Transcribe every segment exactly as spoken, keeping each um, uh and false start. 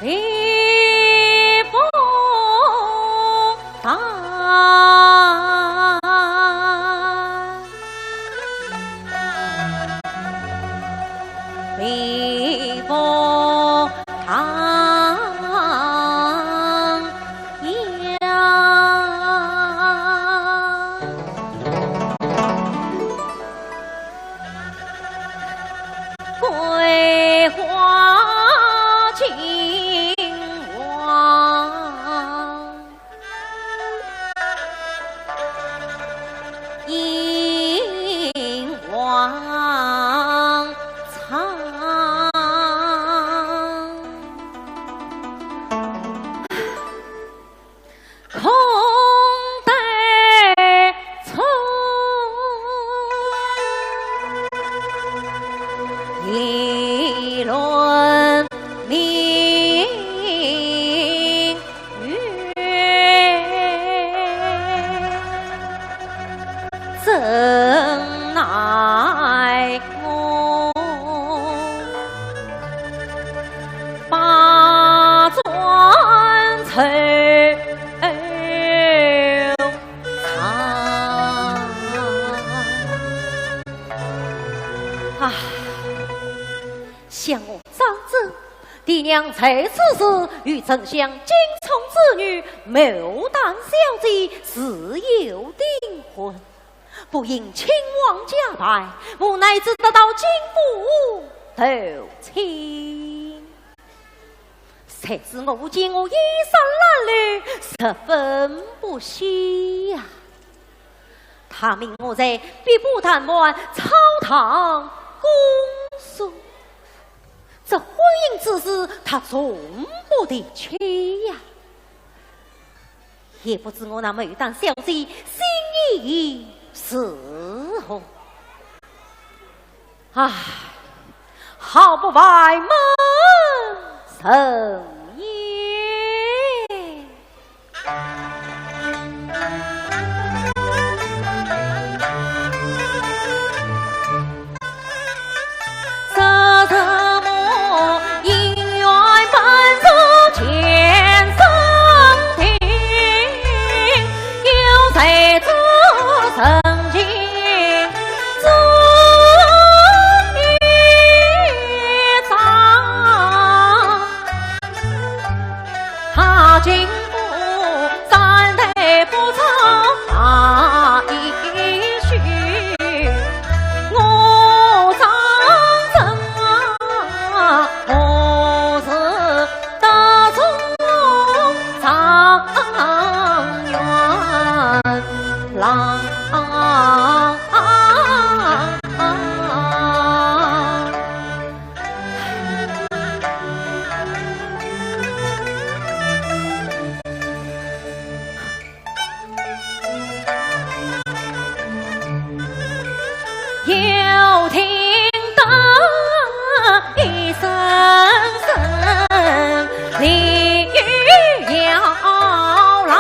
礼不当，礼不当呀。 桂花金黄映黄苍。 空对错，议论明月，怎奈我 百转秋场。啊，想我张珍，爹娘在此时与丞相金宠之女牡丹小姐自有订婚， 不因亲王家败，无奈只得到金府投亲。谁知我见我衣衫褴褛，十分不喜呀。他命我在碧波潭畔草堂攻书，这婚姻之事，他从不提起呀。 也不知我那牡丹小姐心意如何。唉，好不烦闷人也。听得一声声雷雨摇郎。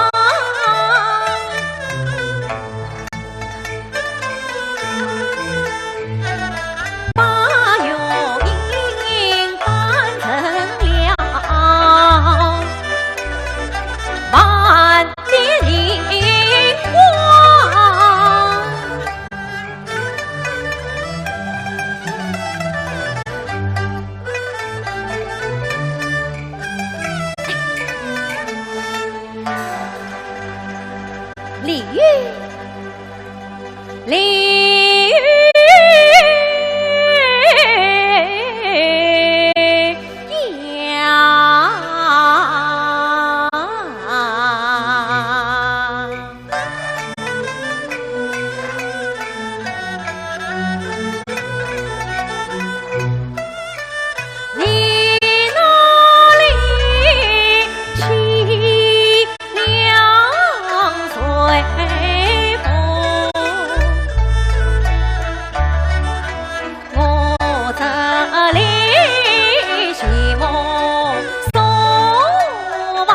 把月影扮成了满地银光。 李煜，李煜呀。 你那里凄凉随风，我这里寂寞守望。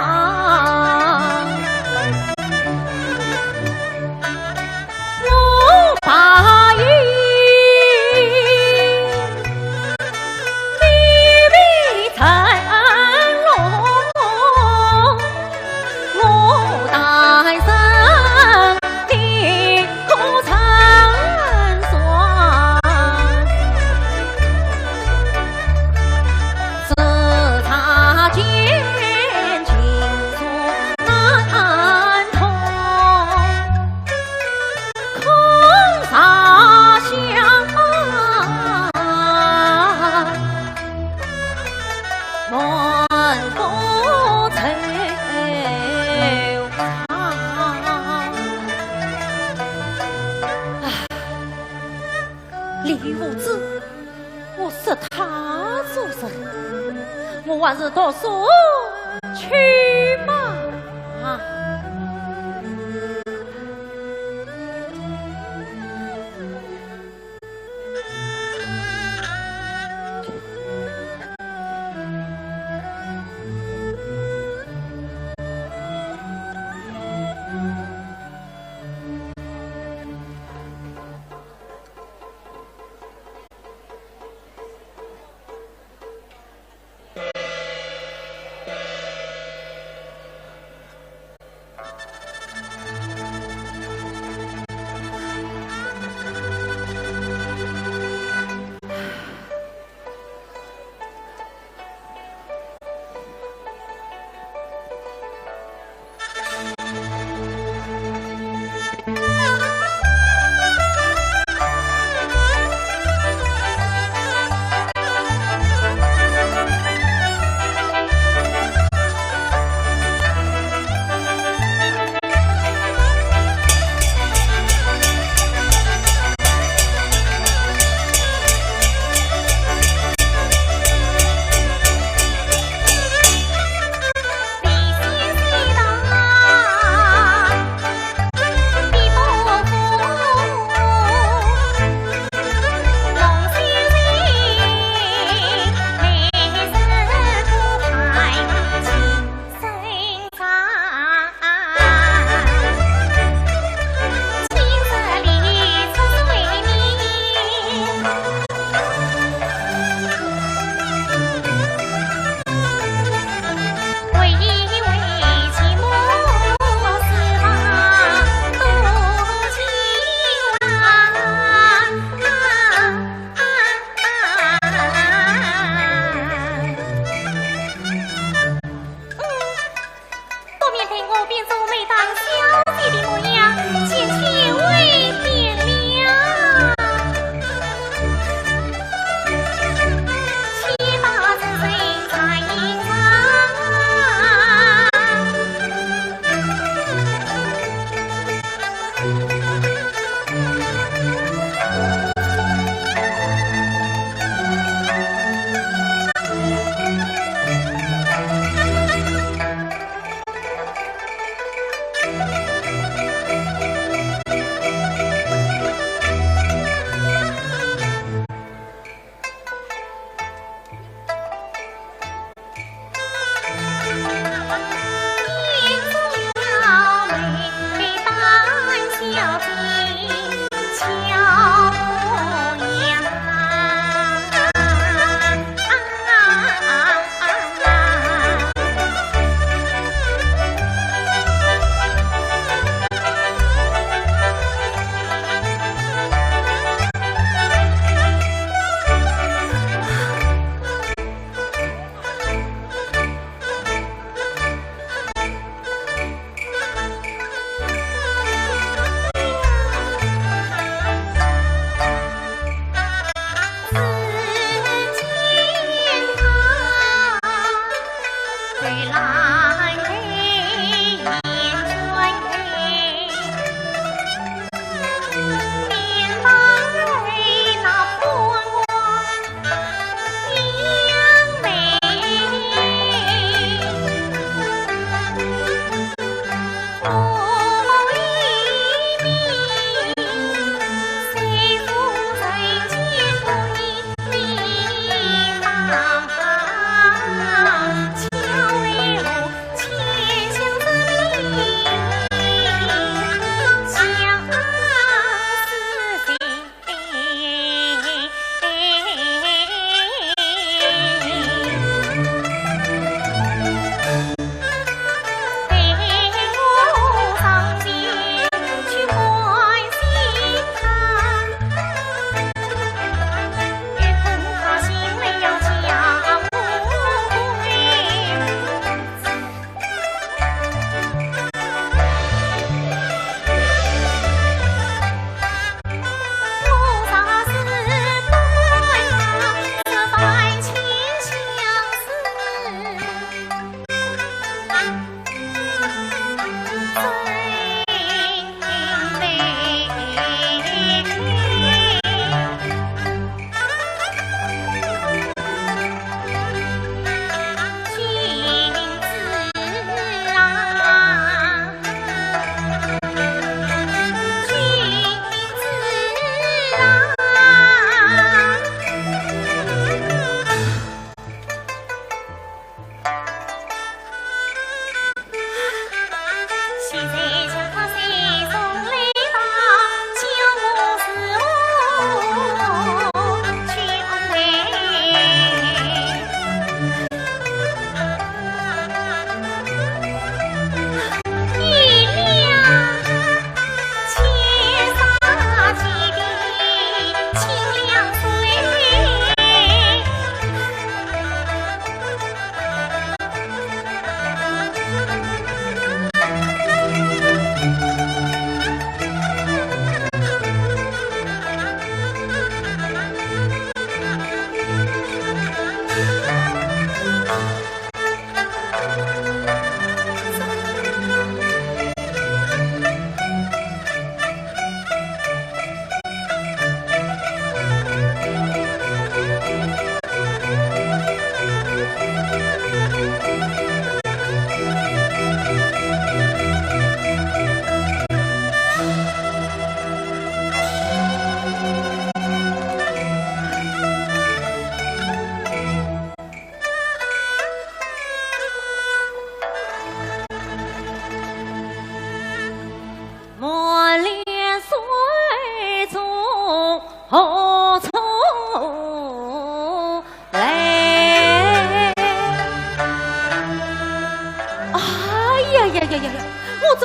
我把雨披披成笼，我单身的歌成双。 只差剑琴书难通，空茶香满腹愁肠。唉，李煜无知， 我说他做甚？我还是读书去吧。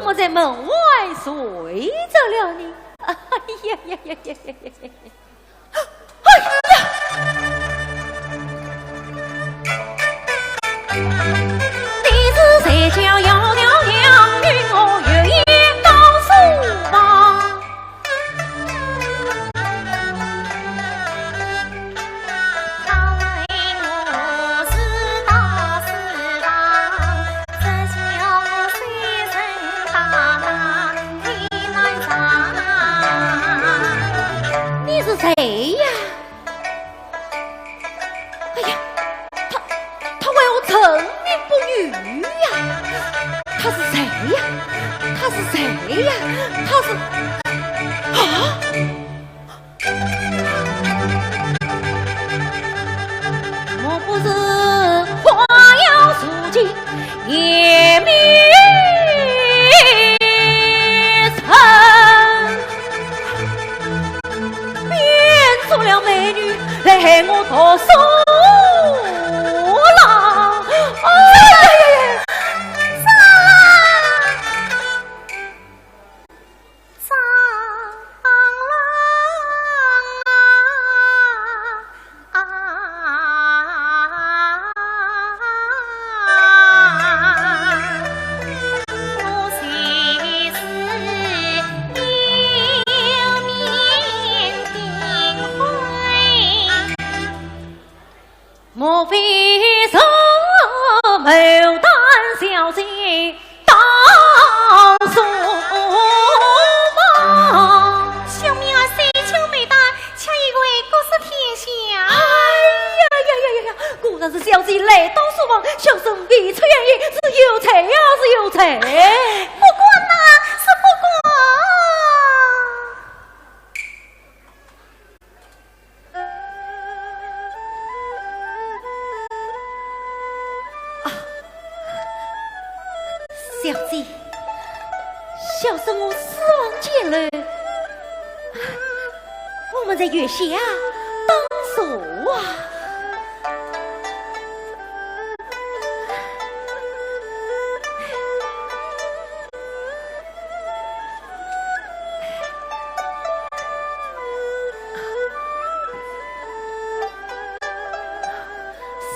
我在门外睡着了呢。哎呀呀呀呀呀呀呀！哎呀！你是谁家窈窕佳人，与我有意到书房。 你是谁呀？哎呀，他，他为何沉吟不语呀？他是谁呀？他是谁呀？他是，啊？ 莫不是花妖如今颜面深，变作了美女来害我读书郎？哎呀呀呀！ 张郎啊，我就是有面丁辉。 莫非是牡丹小姐到书房？小妹儿，谁叫牡丹，恰一位国色天香。哎呀呀呀呀呀，果然是小姐来到书房，小生未出远迎，是有罪啊，是有罪。不敢呐，是不敢。 啊，小姐，小生我四望见楼，我们在月下打坐啊。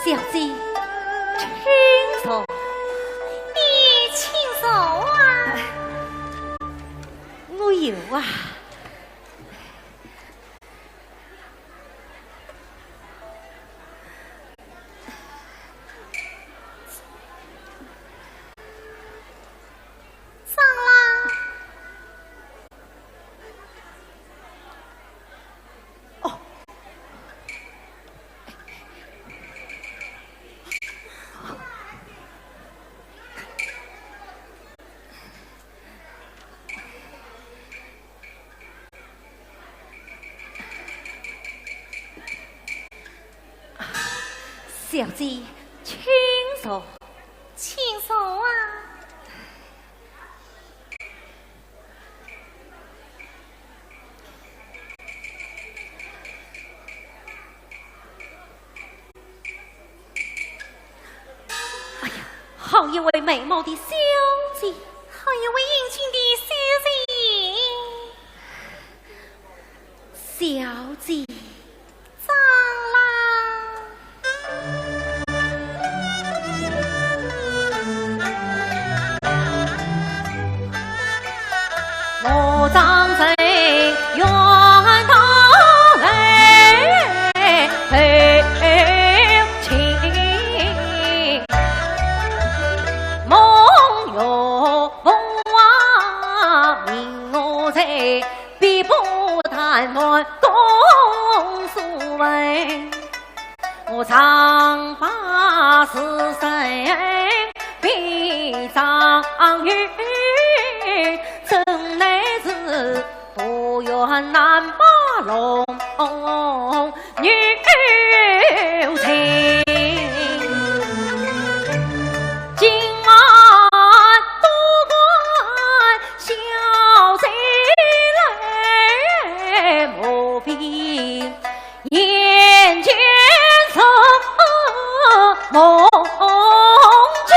小姐，请坐。你请坐啊。我有啊。 张郎。哦。小姐，请坐。请坐啊。 哎呀，好一位美貌的小姐。好一位英俊的小姐。小姐。 张郎。我张生远道来投亲，梦月凤啊，命我在 碧波潭岸共书文。我长发似水飞张云，真乃是不远难把龙 女情。今晚多管小姐来，莫非眼前是梦境？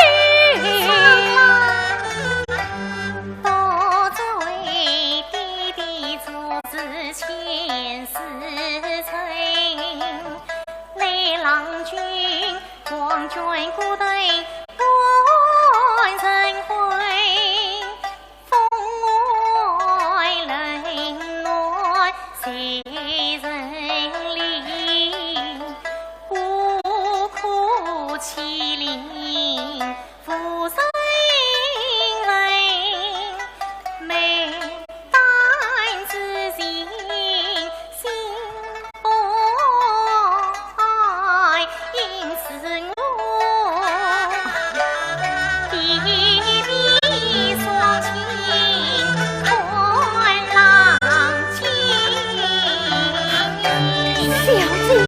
小姐。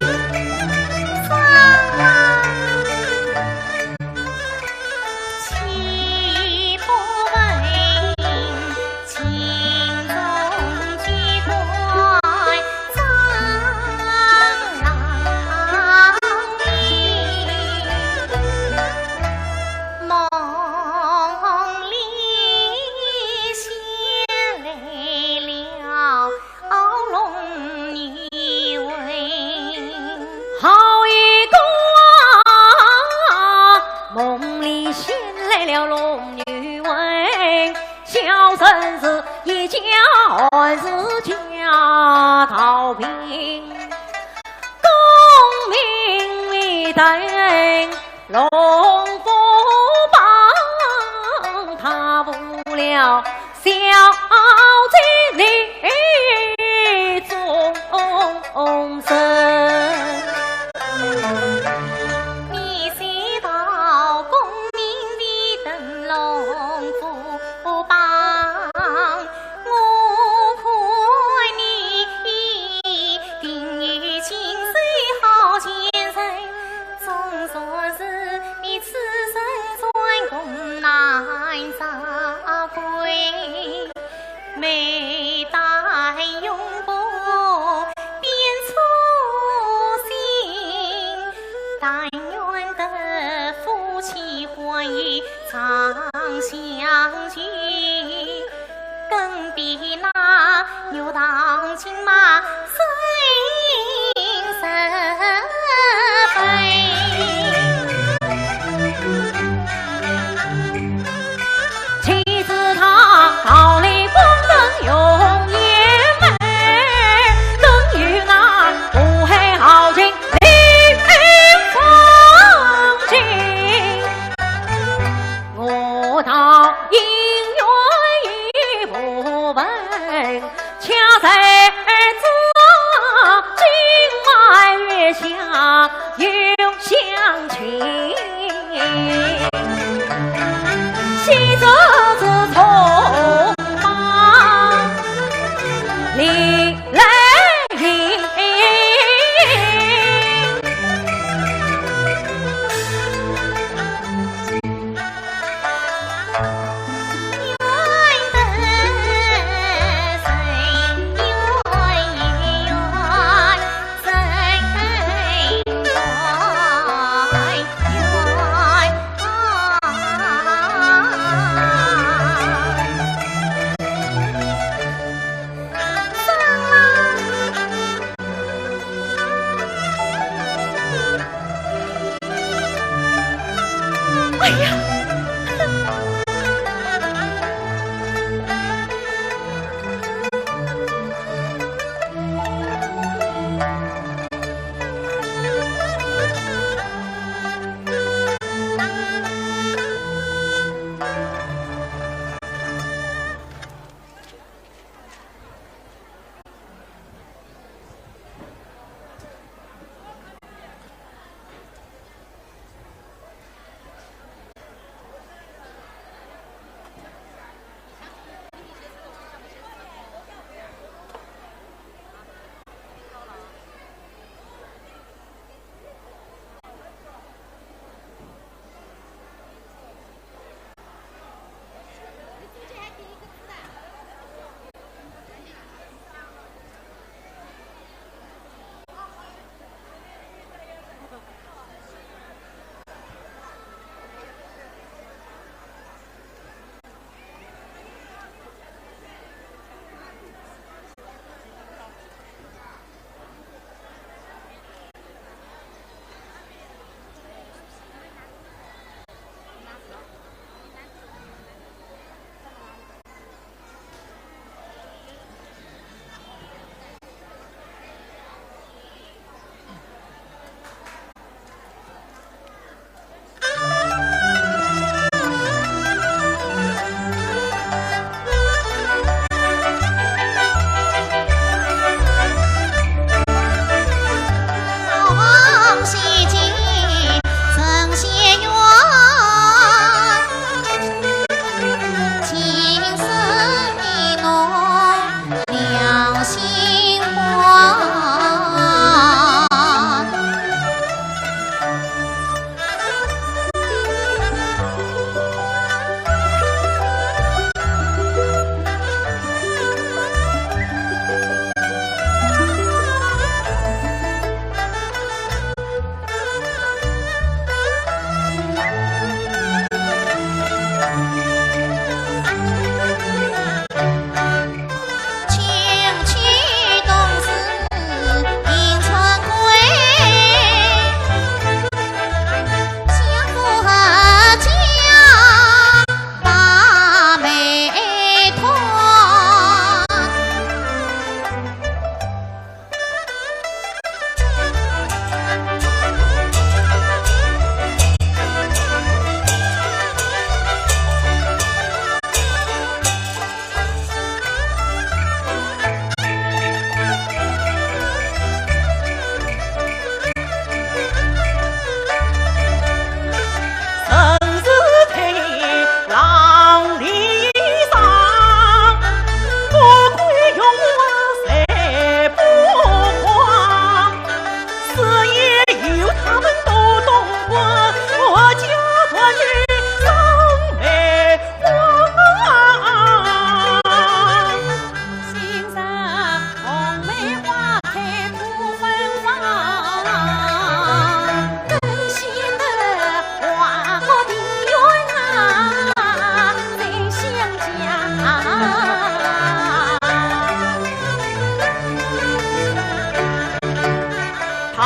好一个啊，梦里仙来了龙女魂，小生是一家还是家道贫，功名未登，龙虎榜踏不了。 小姐你中身。你虽道功名未登龙虎榜，我看你定有近身好前程，总算是你此生专攻难找归。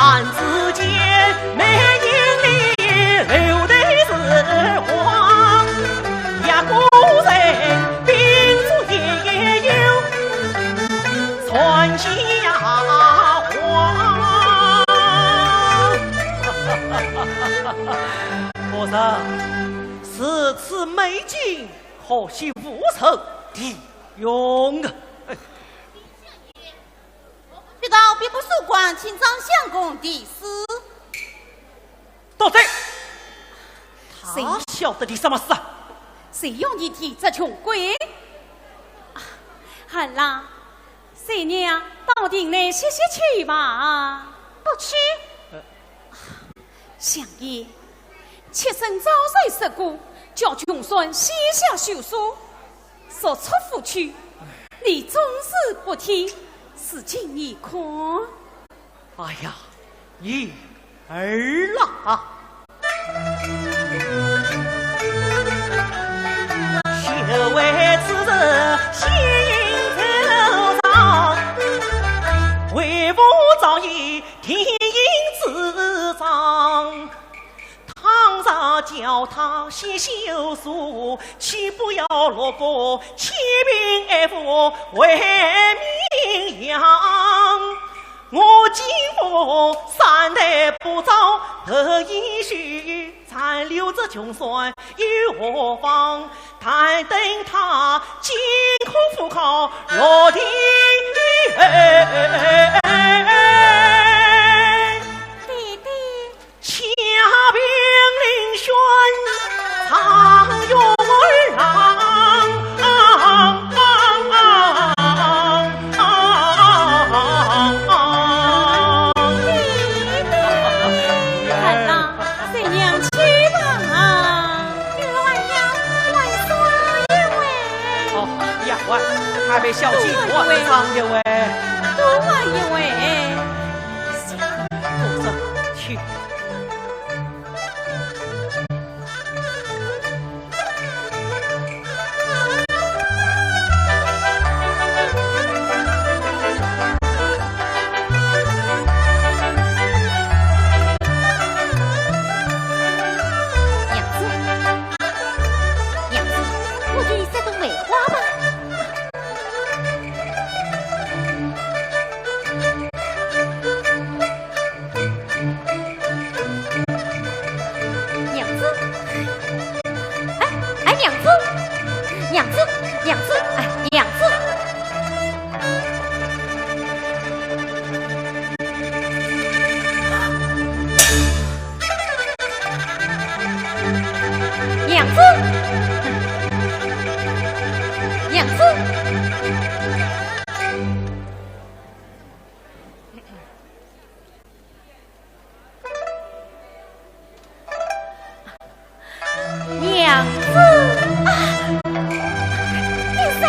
弹指间，美影里流的时光，呀，古人宾主也有传奇呀。我说，如此美景，可惜无人提用啊。 去到别国书馆，请张相公题诗。多嘴！他晓得提什么诗啊？谁要你提这穷鬼？啊，好啦，随娘到亭内歇歇去吧。不去。呃。 相爷，妾身早睡说过，叫穷酸先下休书，速速复去。你总是不听，如今你看。哎呀，女儿啦！学为此人先走上，为父早已 天阴之上，倘若叫他先休书，岂不要落个欺民爱富为名扬？我既无三代不招，何以须 暂留这穷酸又何妨？但等他艰苦赴考落第二。爹爹。恰凭林轩状元郎。 儿啊，随娘去吧。女儿还要还耍一回。哦，丫鬟，还陪小姐玩耍一回。多玩一回。多玩一回。去。 娘子，娘子，我给你摘朵梅花吧。 娘子，哎，哎，娘子，娘子，娘子，哎，娘子。娘子，娘子。 娘子啊！你谁？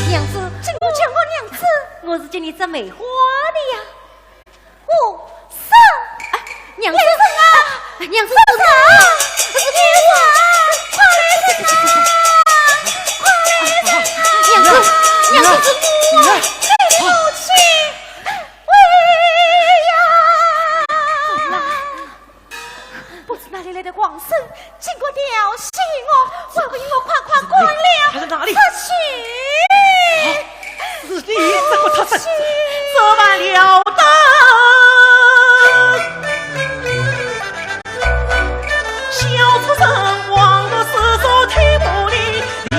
娘子，怎么叫我娘子？我是给你摘梅花的呀。哦，是。哎，娘子。来人啊！娘子。来人啊！快来人啊！快来人啊！娘子，娘子，是我啊！对不起。喂呀！ 不知哪里来的狂僧，竟敢调戏我，还不与我快快滚了出去！他在哪里？啊，是你这个畜生，这般了得！小畜生，枉读诗书忒不灵，你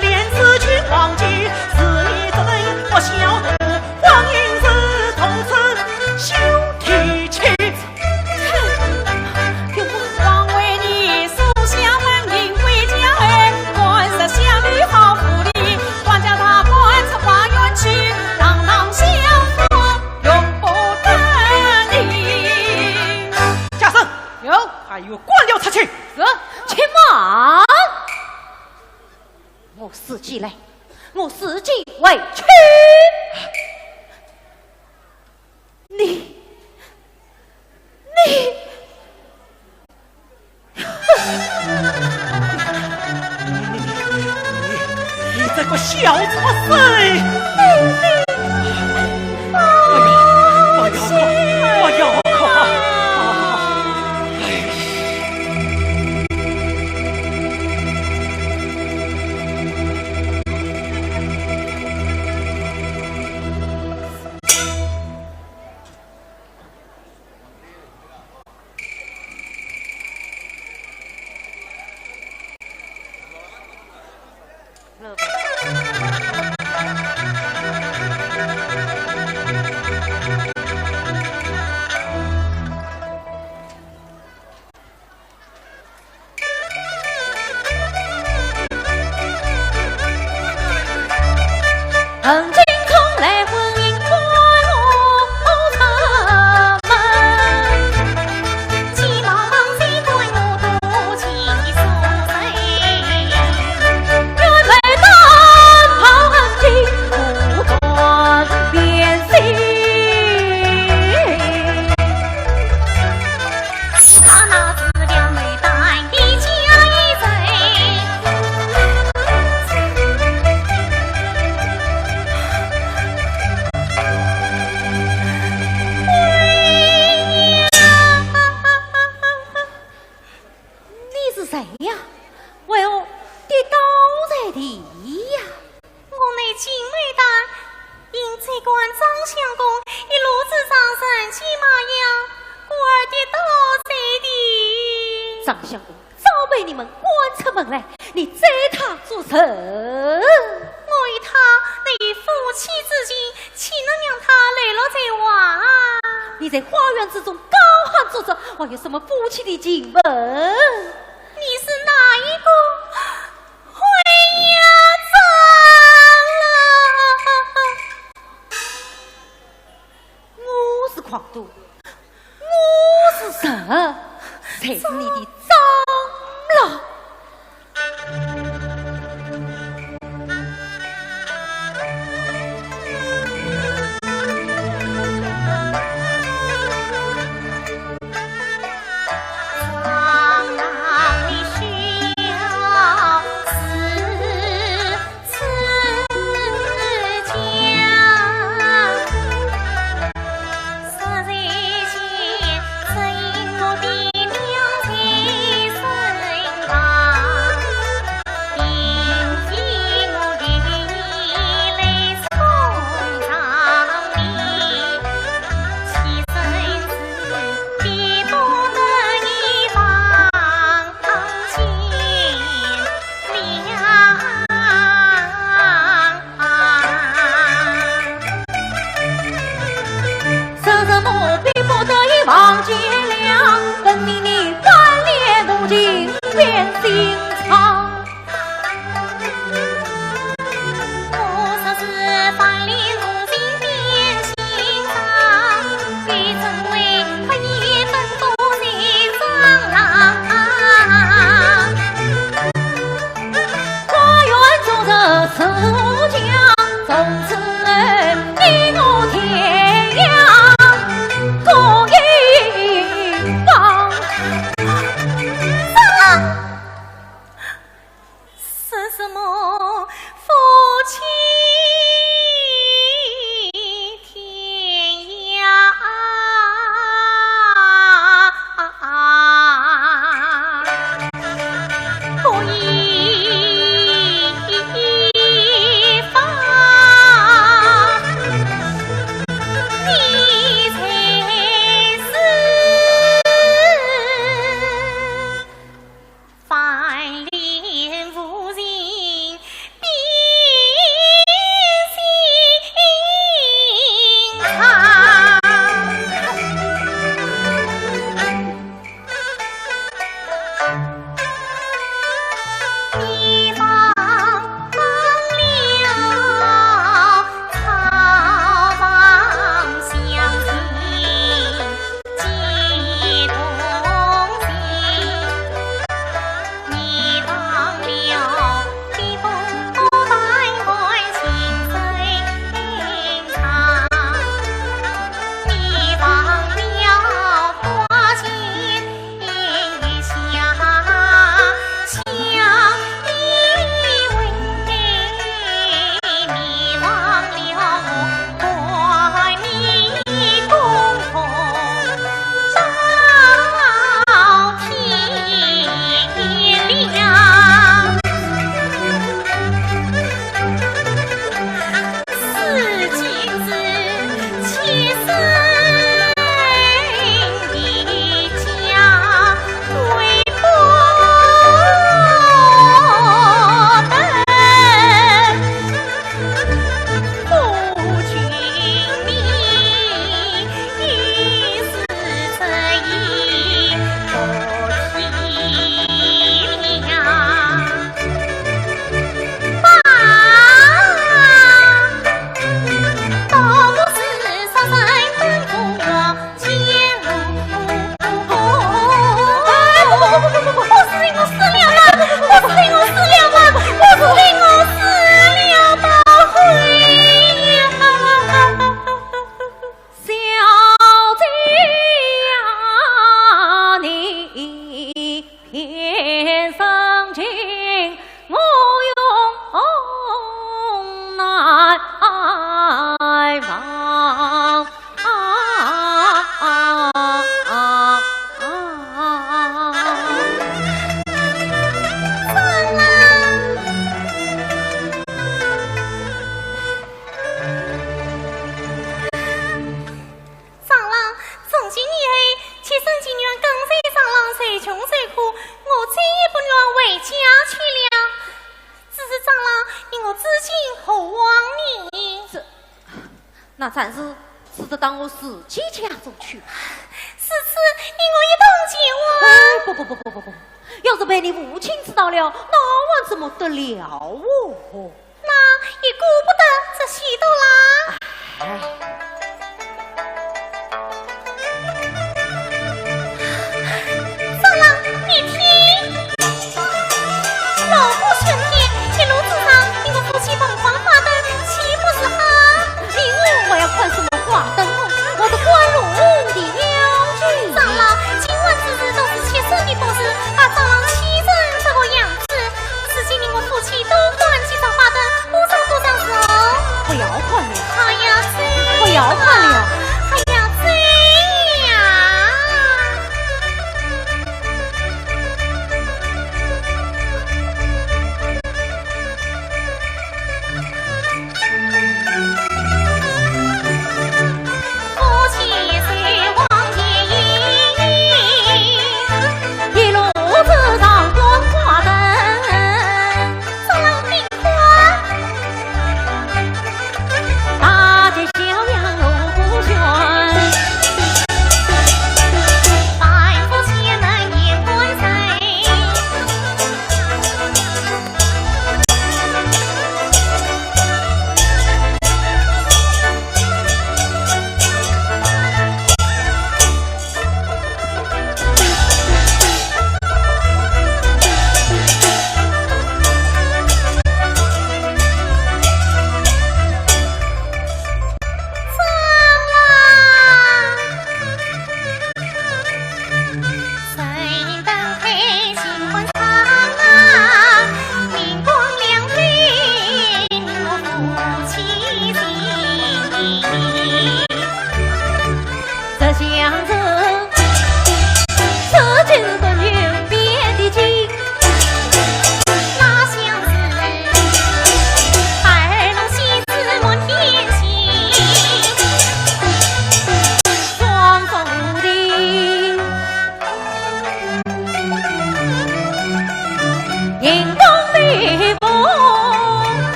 连诗句忘记，是你这人不孝，光阴似同村，休提起。 家生，有。快与我赶了出去。是。且慢！我自己来，我自己回去。 你，你，你，你这个小畜生！哎呀，不要哭，不要上相公早被你们赶出门来，你再他做甚？我与他乃有夫妻之情，岂能让他流落在外？你在花园之中高喊作甚，还有什么夫妻的情分？你是哪一个？ 会呀，张郎。我是狂徒，我是蛇，才是你的张郎。 什么夫妻天涯，不依方，你才是 翻脸无情变心肠。你忘了草房乡亲 几同行，你忘了笔锋不带墨，琴声唱，你忘了花前月下 相依偎，你忘了我，我与你共同到天亮。 张郎，从今以后，妾身情愿跟随张郎受穷受苦，那暂时只得到我自己家中去吧。如此，你我一同前往。哎，不不不不不不不，要是被你父亲知道了，那还怎么得了哦？那也顾不得这许多啦。哎。长老，你听。 老夫兄弟，一路之上，你我夫妻同欢快的，岂不是好？你我还要看什么花灯哦？我的官路的要紧。长老，今晚之事都是妾身的不是，把长老气成这个样子。如今你我夫妻都欢喜上花灯，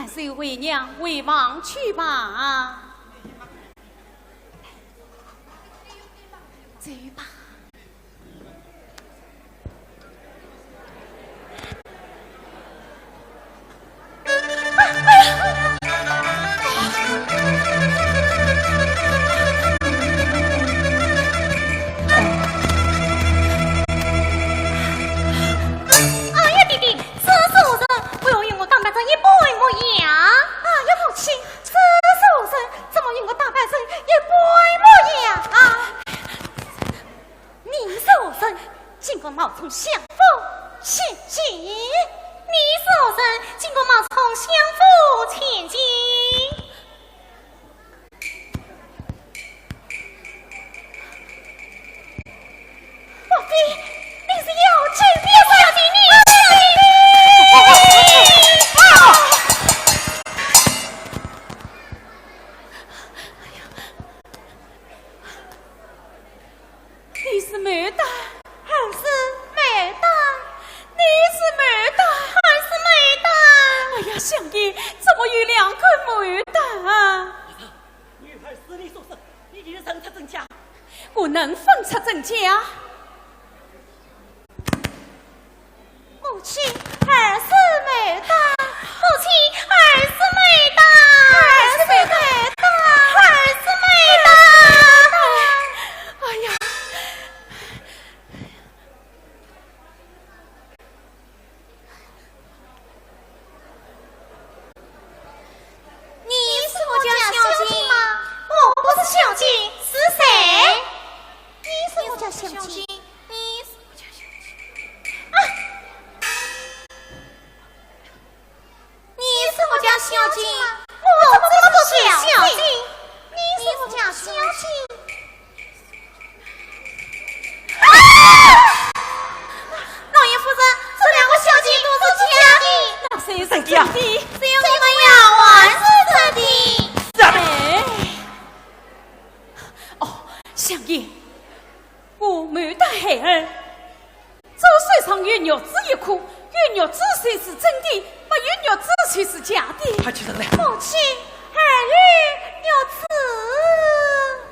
万岁回娘回房去吧。走吧。哎呀，爹爹，这畜生，为何与我打扮成一般模样？哎呀，母亲，这畜生怎么与我打扮成一般模样啊？你畜生，竟敢冒充相府千金！你畜生，竟敢冒充相府千金！ 皇帝，你是妖精！你是妖精！你是妖精！你是牡丹？儿是牡丹。你是牡丹？儿是牡丹。哎呀，香烟，怎么有两个牡丹啊？ 女儿是你所生，你一定认出真假。我能分出真假？母亲，儿是牡丹。母亲，儿是没打。儿是没打。儿是没打。哎呀，你是我家小姐吗？我不是小姐，是谁？你是我家小姐。你是我家小姐。啊！你是我家小姐吗？我怎么不是小姐？你是我家小姐。啊！老爷夫人，这两个小姐都是假的。那谁是真的？只有你们丫鬟是真的。哎。哦，香烟，我没带孩儿。 左手上有玉指一颗，有玉指就是真的，没有玉指就是假的。快起身来。母亲，儿有玉指。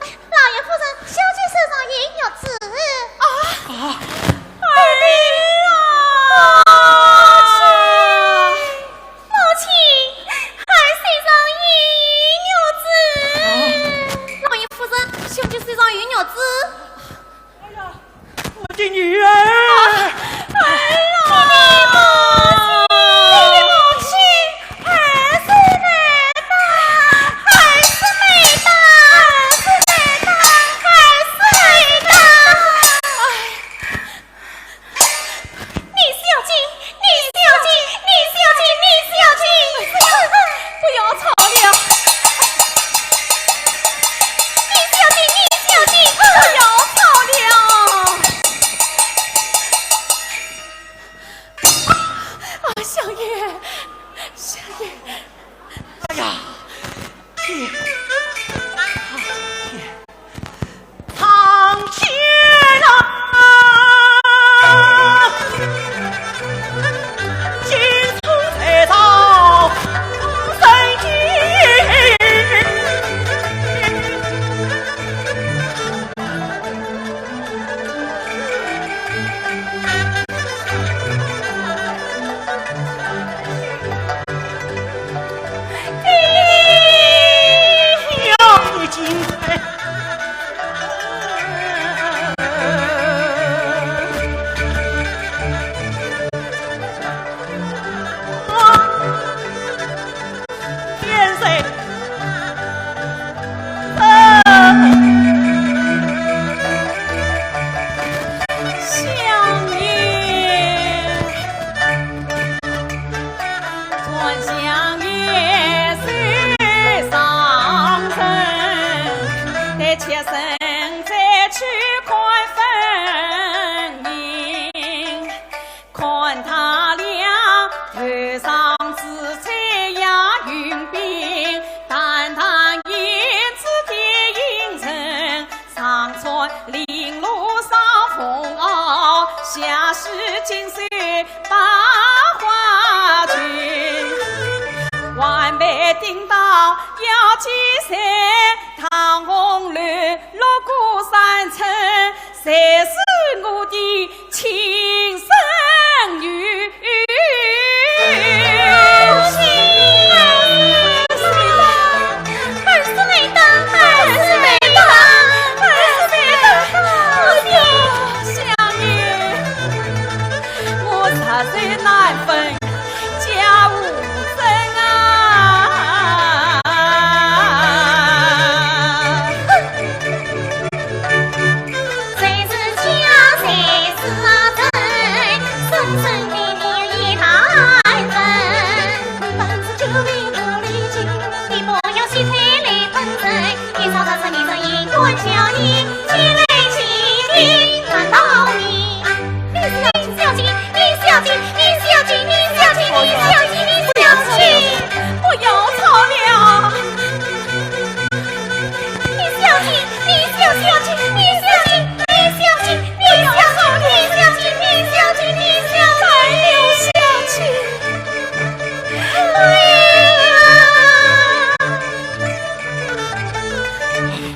哎，老爷夫人，小姐手上有玉指。啊！啊！儿啊！母亲，母亲，儿手上有玉指。啊！老爷夫人，小姐手上有玉指。 哎呀，我的女儿！哎呀，母亲，母亲，儿是没打，儿是没打，儿是没打，儿是没打。哎，李小姐，李小姐，李小姐，李小姐，不要吵了。李小姐，李小姐，不要吵了。啊，香烟，香烟。哎呀，天，啊，天。 上天啊，金钟在朝，人间。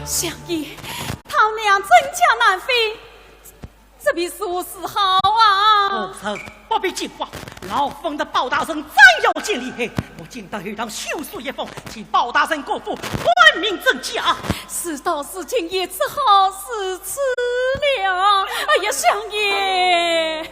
香烟，他们俩真假难分，这便如何是好啊？不必惊慌，老夫人的包大人真要见厉害，我今到后堂修书一封，请包大人过府，问明真假。事到如今也只好如此了。哎呀，相爷！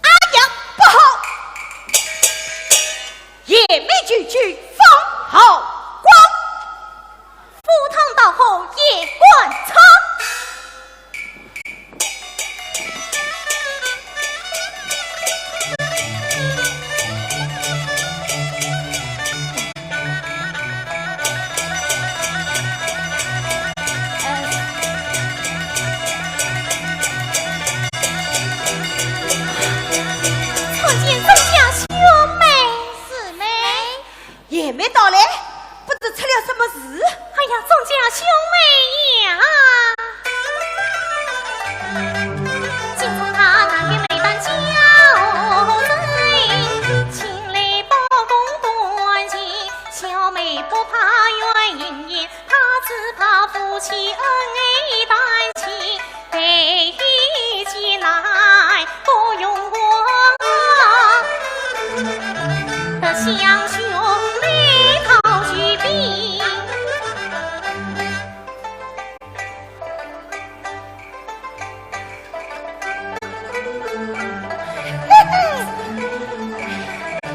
阿娘不好，贤妹舅舅方浩光，赴汤蹈火夜观察。 参见尊家兄妹。姊妹。贤妹到来，不知出了什么事？哎呀，尊家兄妹呀！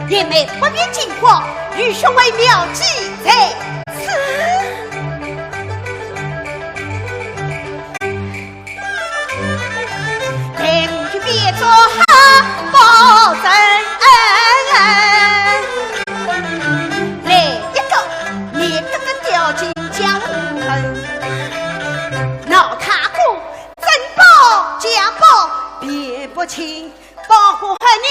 贤妹不必惊慌，愚兄为妙计在此。待我去变做好包拯，来一个，你这个掉进江门，闹他个 珍宝假宝辨不清，保护儿女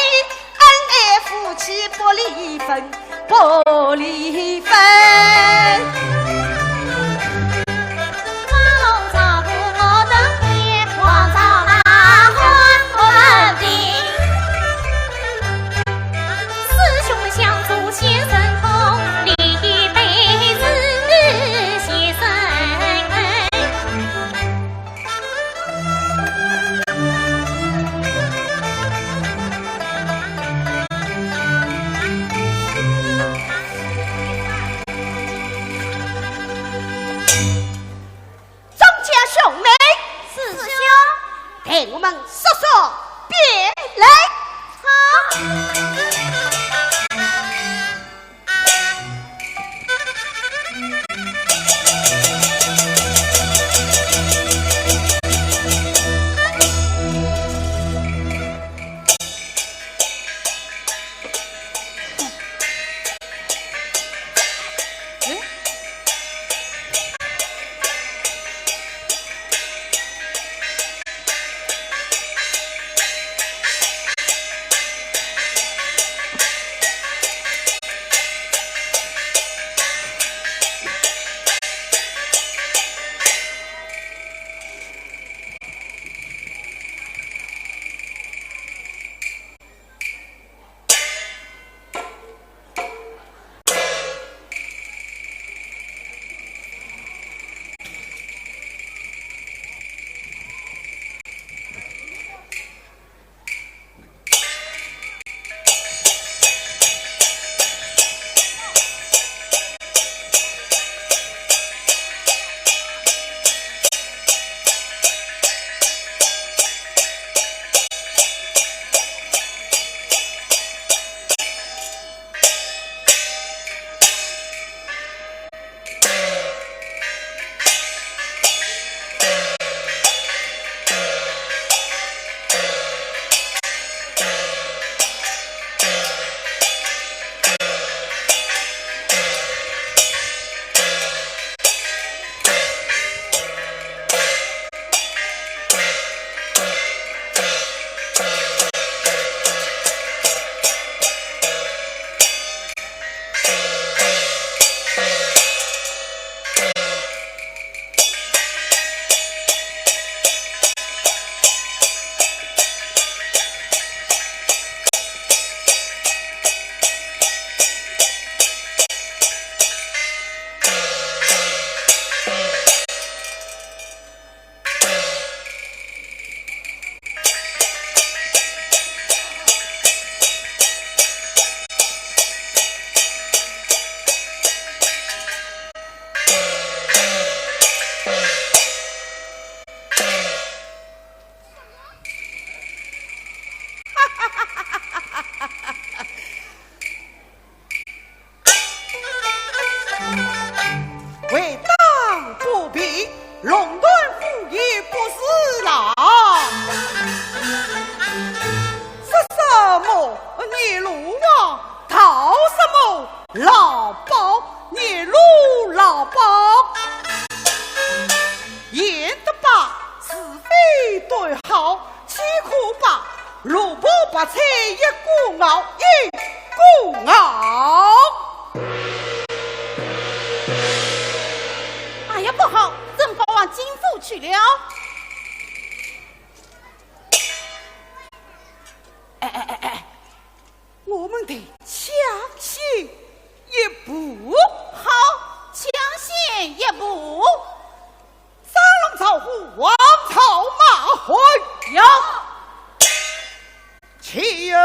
恩爱夫妻不离分，不离分。宝，你路老宝。严得把是非对好，岂可把萝卜白菜一个熬，一个熬。哎呀，不好，珍宝往金府去了。哎哎哎哎，我们得抢先一步。好，抢先一步。三龙赵虎，王朝马汉。有。去呀！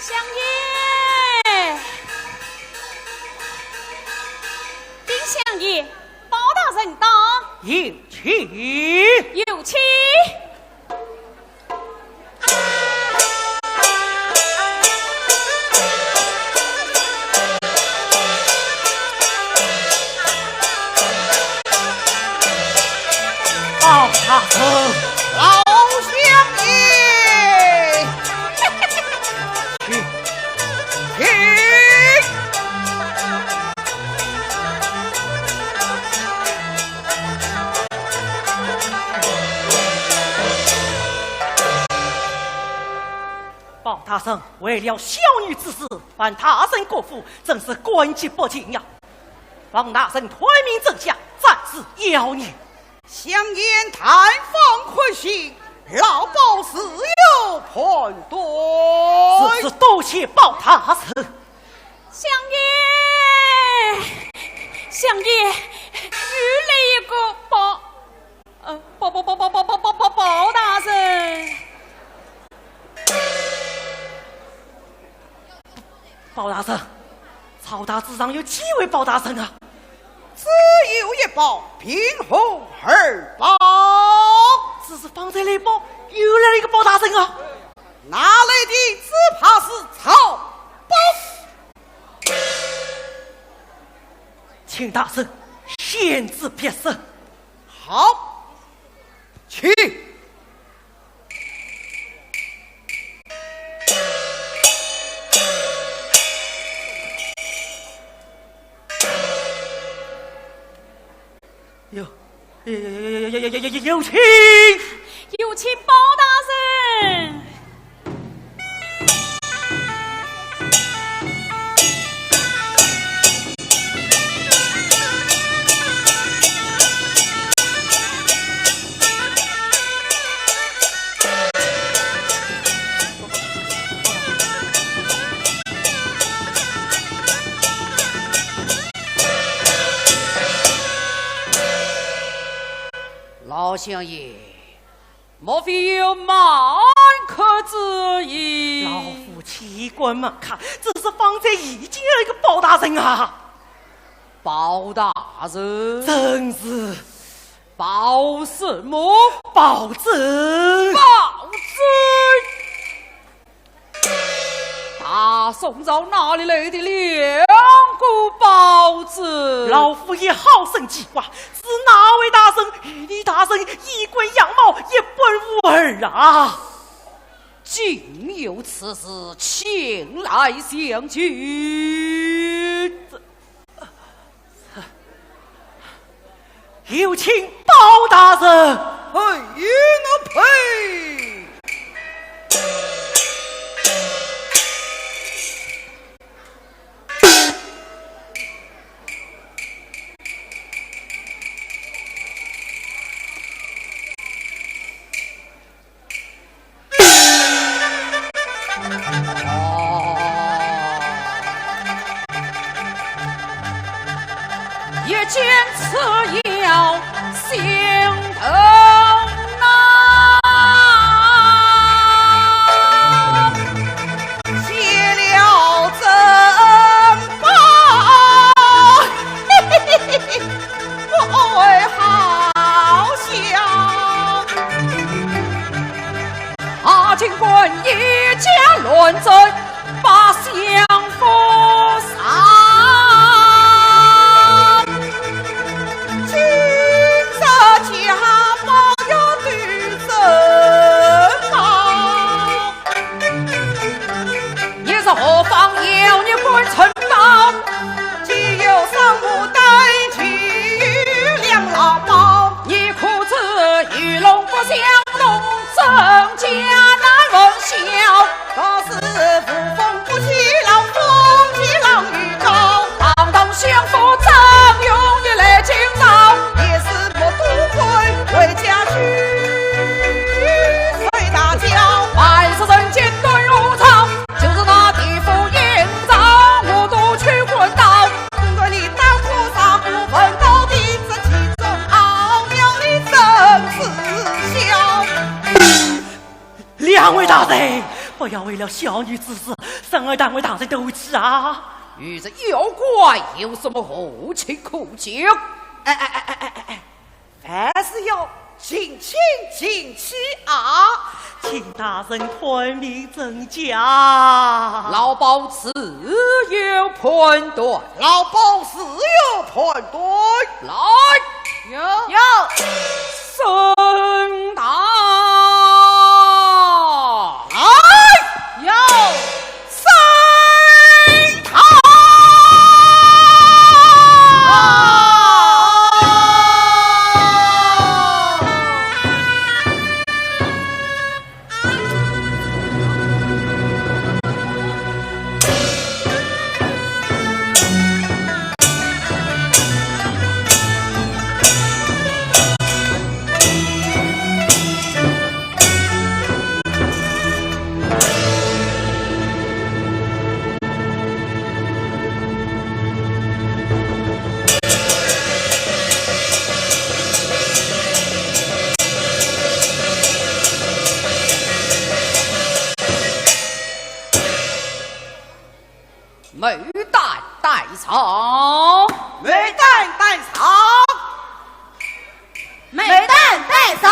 相爷，禀相爷，包大人到。有请。有请。 包大人。老相爷。请，请。 包大人，为了小女之事，犯大人国府，真是感激不尽呀。望大人探明真相，暂时饶你。相爷，探访可信，老包自有判断。如此多谢包大人。相爷，相爷，又来一个包 呃，包，包，包大人。包大人，朝堂之上有几位包大人啊？只有一包，凭何二包？只是方才那包又来了一个包大人啊！哪来的，只怕是草包。请大人限制别审。 好，请。有，有，有，有请，有请包大人。老相爷，莫非有瞒客之意？老夫岂敢瞒客，只是方才已经有一个包大人啊。包大人？正是。包什么？包拯。包拯？ 大宋朝哪里来的两个包拯？老夫也好生奇怪，是哪位大人与你大人一般样貌，一般武艺啊？竟有此事，请来详叙。 有请包大人。哎呀，我呸！一见此要心头难，谢了珍宝。 我哀好笑。啊，今官一家乱阵把相府杀，今日家宝要对珍宝。 你是何方妖孽敢称道？既有生母带，既有两老胞。你可知与龙不相同，真假难分晓。若是无风不起浪，风起浪又高。堂堂相府怎容易来惊扰？也是莫多亏回家去。 谁大叫？万世人间乱如潮，就是那地府阴曹，我都去滚刀。跟你刀斧杀不问到底，这其中奥妙你怎知晓？两位大人，不要为了小女之事，伤害两位大人的和气啊！与这妖怪有什么和气可讲？哎哎哎哎哎哎哎！ 凡事要尽心尽气啊！请大人判明真假。老包自有判断。老包自有判断。来。有。有。审他。来。有。 牡丹带上。牡丹带上。牡丹带上。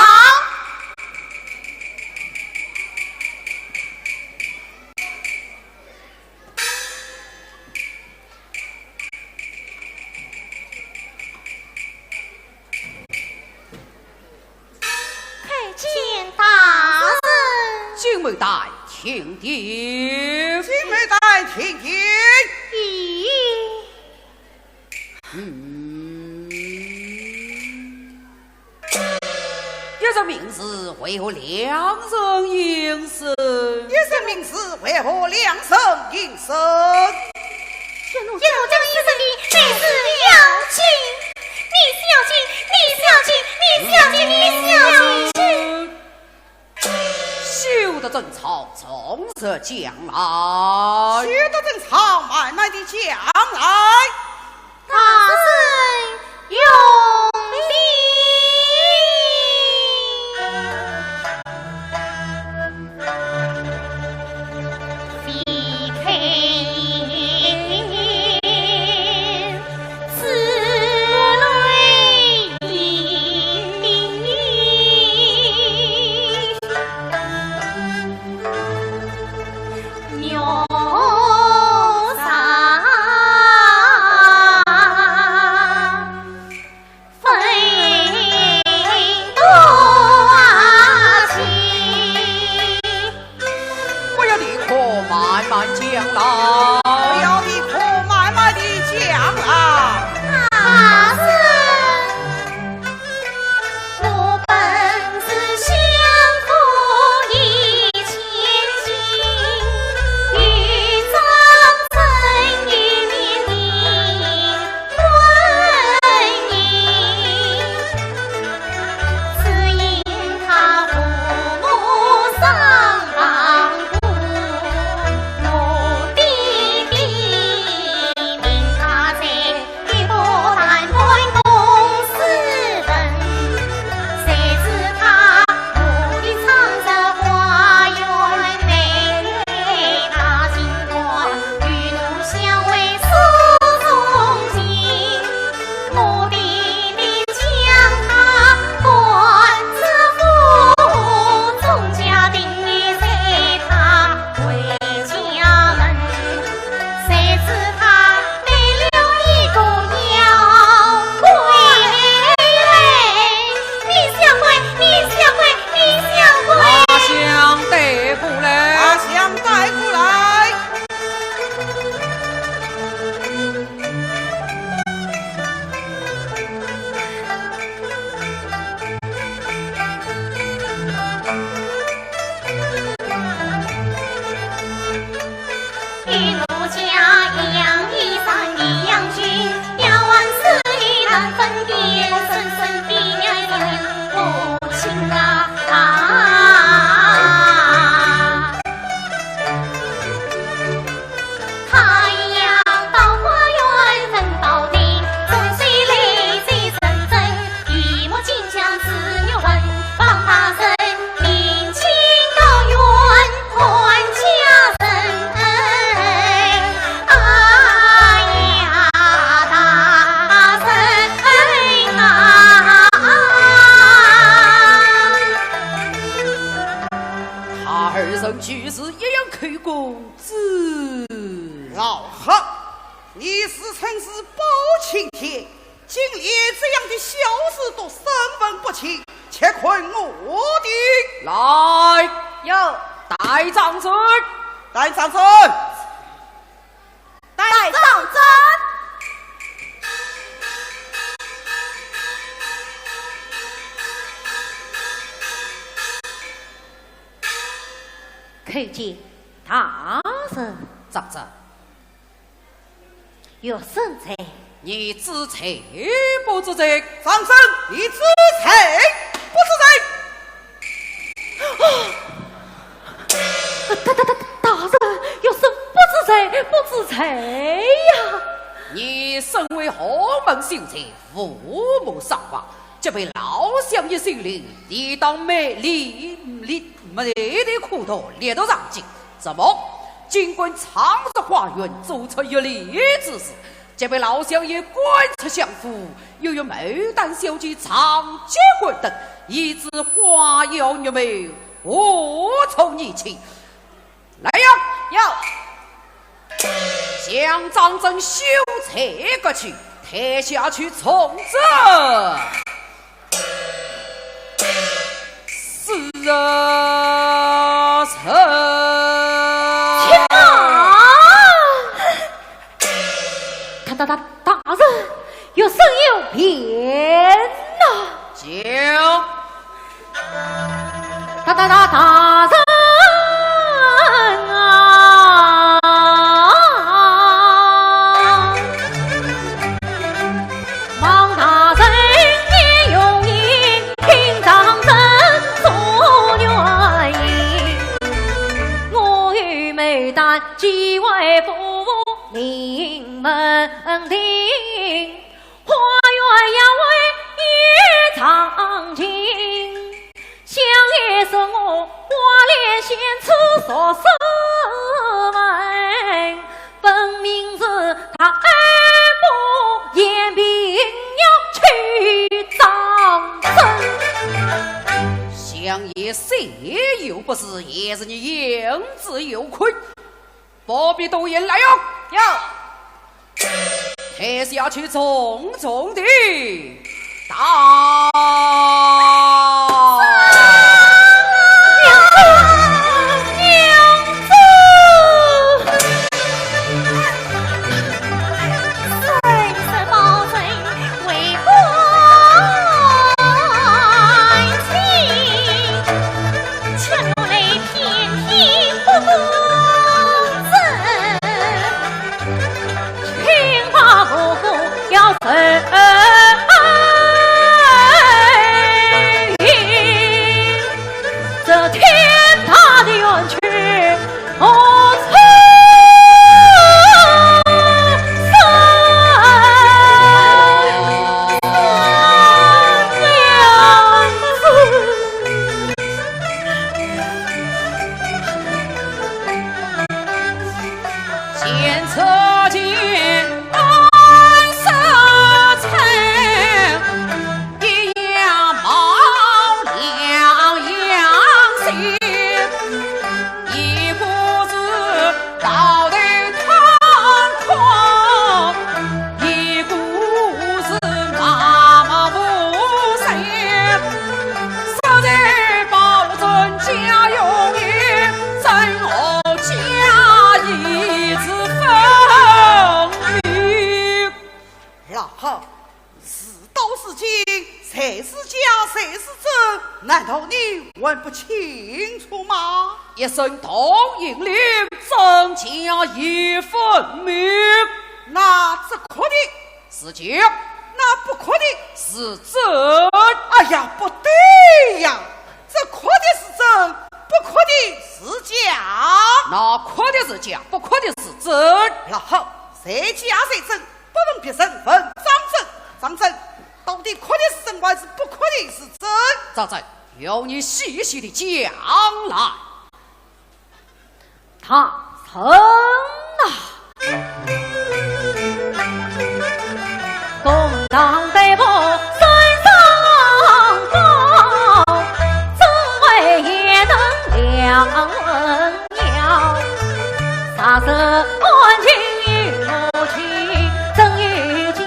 参见大人。金牡丹听令。金牡丹听令。咦？嗯。名字为何两人应声？一声名字为何两人应声？一路将一声的，乃是要紧，你是要紧，你是要紧，你是要紧，你是要紧。休得争吵，从实讲来。休得争吵，慢慢地讲来。 大人有令。不要你可慢慢讲啦。不要你可慢慢地讲啦。大人。 拿香带过来。拿香带过来。 他二人俱是一样口供之。老何，你自称是包青天，竟连这样的小事都审问不清，且看我的。来。有。带状子。带状子。 带状子。叩见大人。状子。 学生在。你知罪不知罪？状子，你知罪不知罪？啊！大，大，大，大人，学生不知罪，不知罪呀。你身为豪门秀才，父母双亡， 这位老相爷心里，理当没，理，理，没的苦毒，理都上进。怎么，竟敢闯入花园，做出越礼之事？这位老相爷官职相府，又有牡丹小姐、长街馆等，已知花妖女魅，何足为奇。 来呀！有。将状子秀才革去，抬下去重治。是啊，是。且慢！大，大，大，大人，学生有辩呐。讲。为父临门庭，花园雅乐夜唱尽。想也是我花脸仙子宿舍门，分明是他二伯宴别人要去当真。想也是，又不是，也是你言之有亏。 不必多言，来呀！有。台下去重重地打。老汉，事到如今，谁是假，谁是真，难道你还不清楚吗？一声铜印令，真假已分明。那这哭的 是假。那不哭的 是真。哎呀，不对呀，这哭的是真，不哭的是假。那哭的是假，不哭的是真。老汉，谁假谁真，不问别人，问张震。张震，到底哭的是真还是不哭的是真？张震，容你细细地讲来。 大人呐，东堂北部三上高，怎会也能两文腰？啥事安情与我情，怎有假，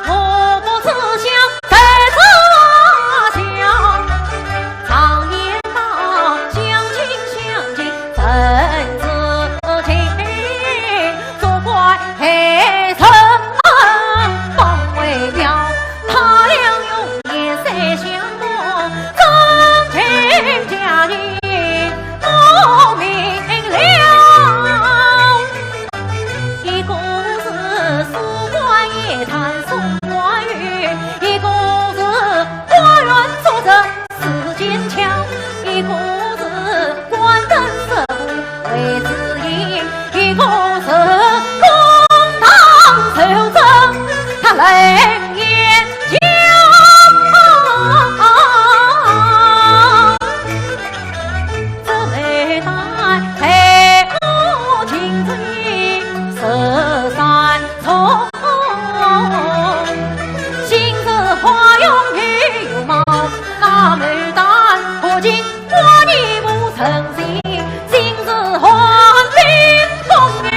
我不自晓，在这厢。 常言道，相亲相近真知情，错怪害人方为妙。他俩容颜虽相同，真情假意莫明了。一个是书馆夜谈宋怀玉，一个是花园作者 是剑桥，一个是关灯师傅为知音，一个是公堂受责，他冷眼瞧。这牡丹配我情深，十三重。 心似花容月容貌，那牡丹不及花儿不称心。心似寒冰冻月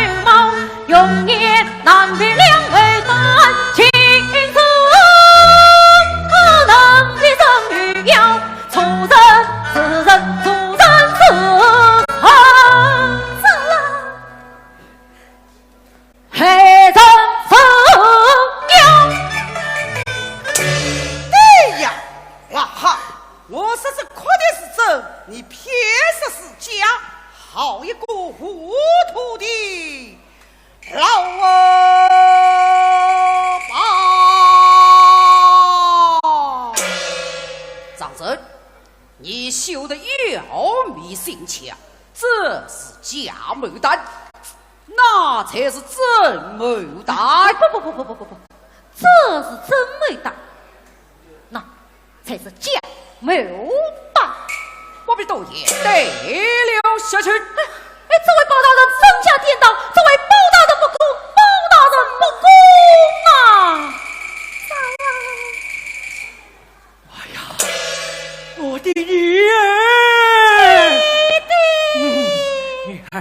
才是真牡丹。不不不不不不不，这是真牡丹，那才是假牡丹。不必多言，带了下去。哎，哎，这位包大人真假颠倒，这位包大人不公，包大人不公啊！哎呀，我的女儿！爹爹！嗯，女儿，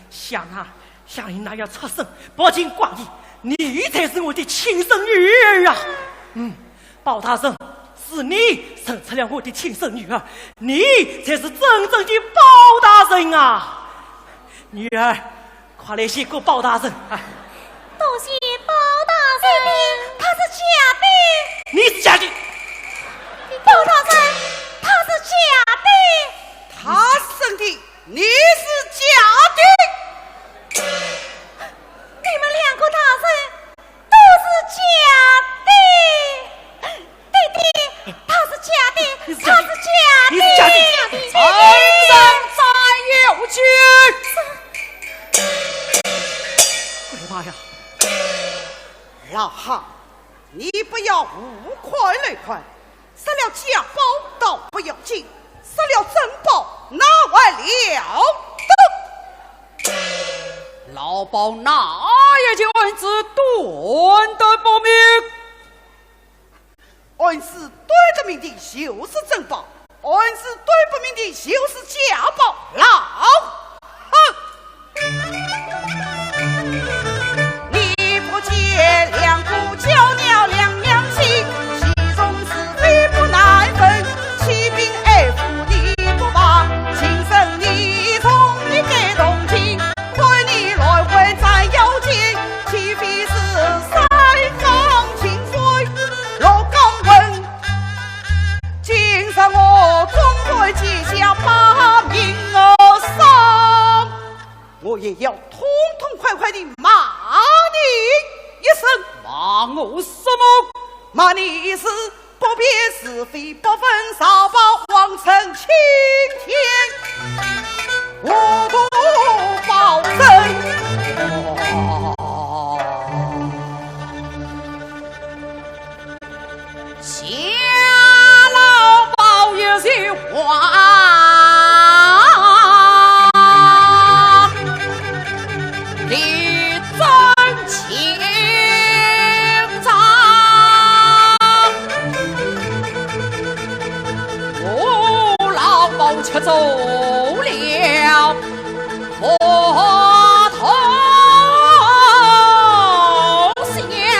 想啊，想你那样出身，不经光阴，你才是我的亲生女儿啊！嗯，包大人，是你认出了我的亲生女儿，你才是真正的包大人啊！女儿，快来谢过包大人啊！多谢包大人。爹爹，她是假的。你是假的。包大人，她是假的。她是真的，你是假的。你们两个大人都是假的。爹爹，她是假的，你是假的，她是假的。你是假的。爹爹。二人斩右军。哎呀妈呀！老汉，你不要胡看乱看，杀了假包倒不要紧，杀了真包那还了得？老包哪一件案子断得不明？案子断得明的就是真包，案子断不明的就是假包。老 哼！你不见两个娇娘两两情，其中是非不难分，欺君爱妇你不防，情深意重你该同情，看你乱棍斩妖精，岂非是三方情深落江文？ 今日我总算见笑把名声，我也要痛痛快快地骂你一声。骂我什么？骂你是不辨是非，不分朝报，妄称青天糊涂包拯。哦。 夏老包一席话，力争情长。我老包吃足了 我同心呀，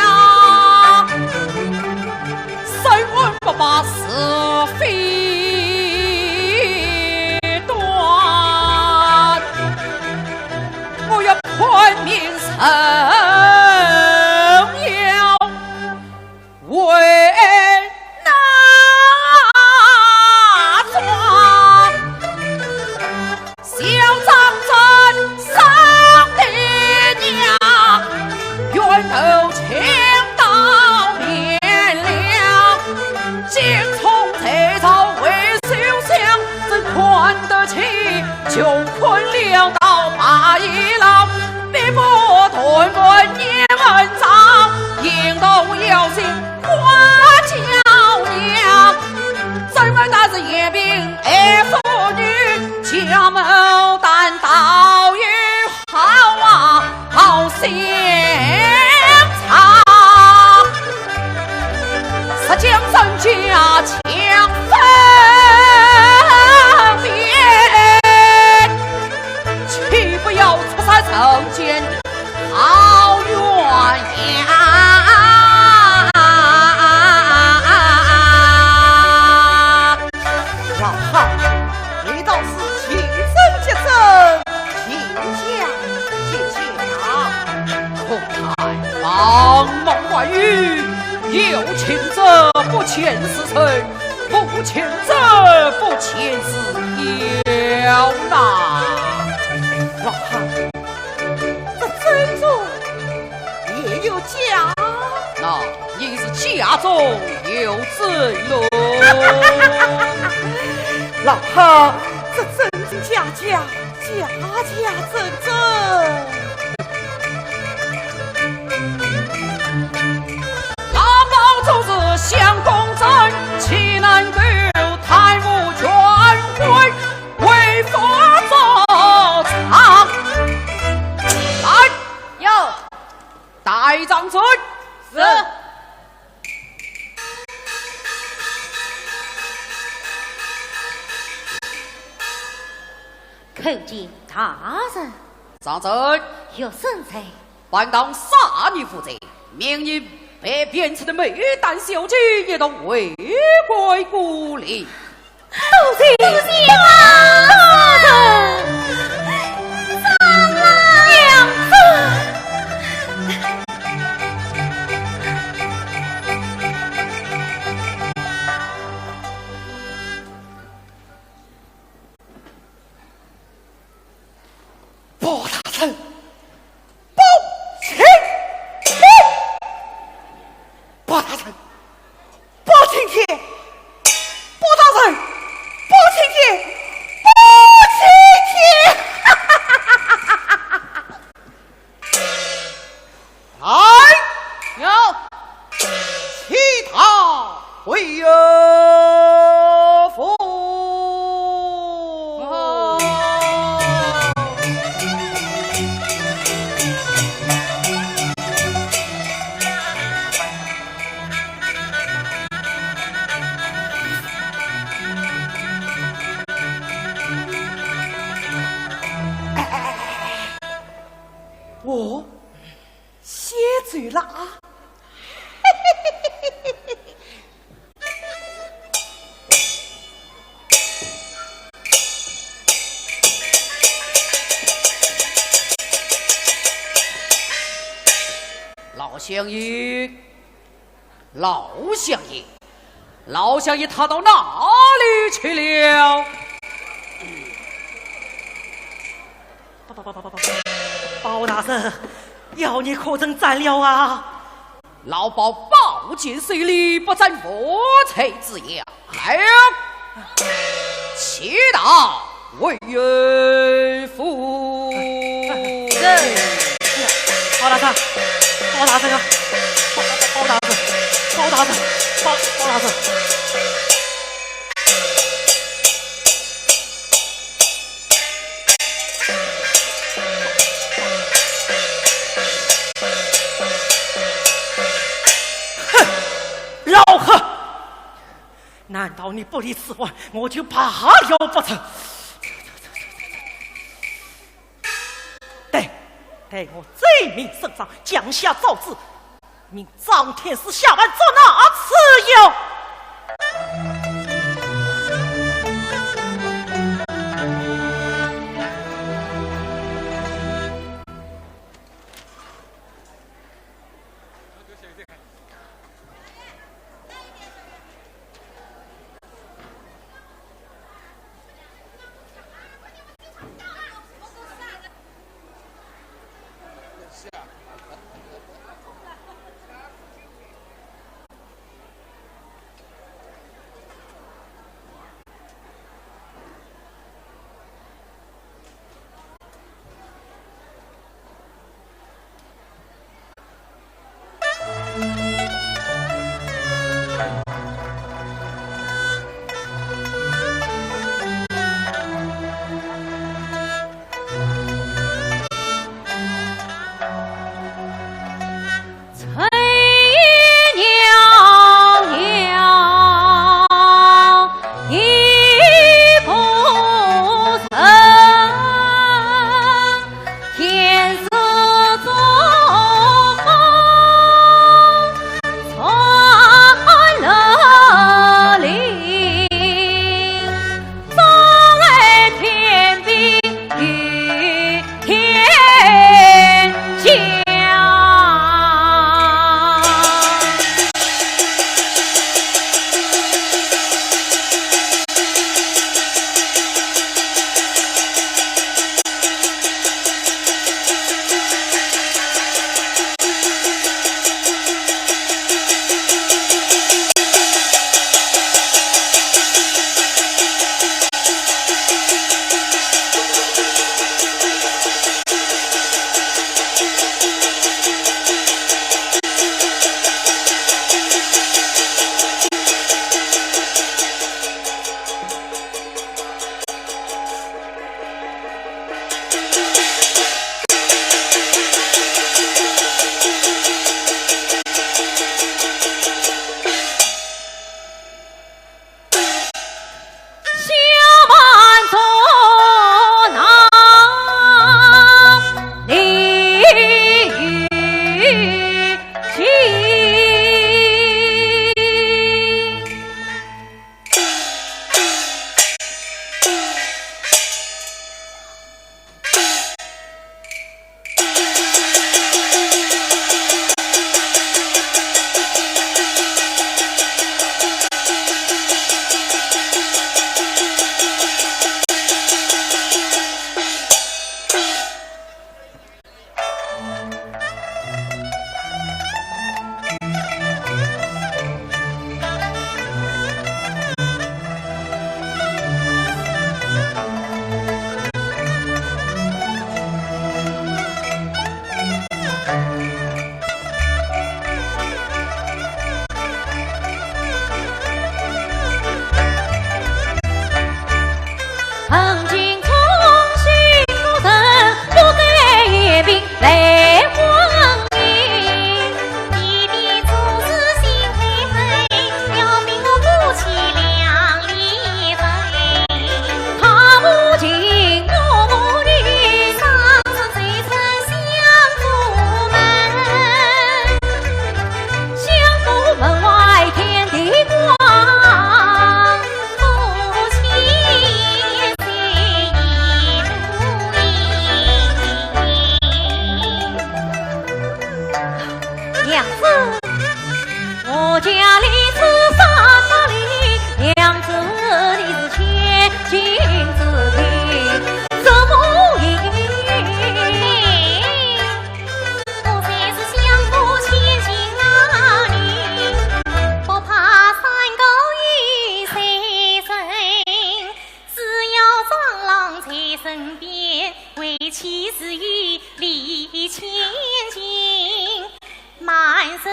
审问不把是非断，我要判明谁有 为哪桩？小张真生的娘，冤头千道免了，精虫在朝为首相，怎看得起？ 穷困潦倒把一老，比不断问念文章，应当要心花娇娘。怎么她是言兵爱妇女，家母担当有好啊，好心肠。 实将人家强分辨，岂不要出山人间好冤枉？老汉，你倒是情真结真， 情假结假。可叹茫茫外域，有情者不见是人，无情者不见是妖呐。老汉，这珍珠 也有假。那也是假中有真喽。老汉，这真真假假，假假真真。开张嘴。是。叩见大人。上阵。有甚在？ 本堂杀人无罪，命你陪卞初的牡丹小姐一同回归故里。多谢，多谢大人。娘子。包大人， 包青天！包大人，包青天！包大人，包青天！包青天！来！有。 起他回府。哦， 歇嘴了啊！老相爷，老相爷， 老相爷他到哪里去了？包大人，妖孽可曾斩了啊？老包宝剑手里，不斩无罪之冤。来，起他 回府。是。包大人，包大人啊，包，包大人，包大人，包，包大人。哼，老何！ 难道你不理此番，我就罢了不成？待，待我奏明圣上，降下诏旨，命张天师下凡捉拿此妖。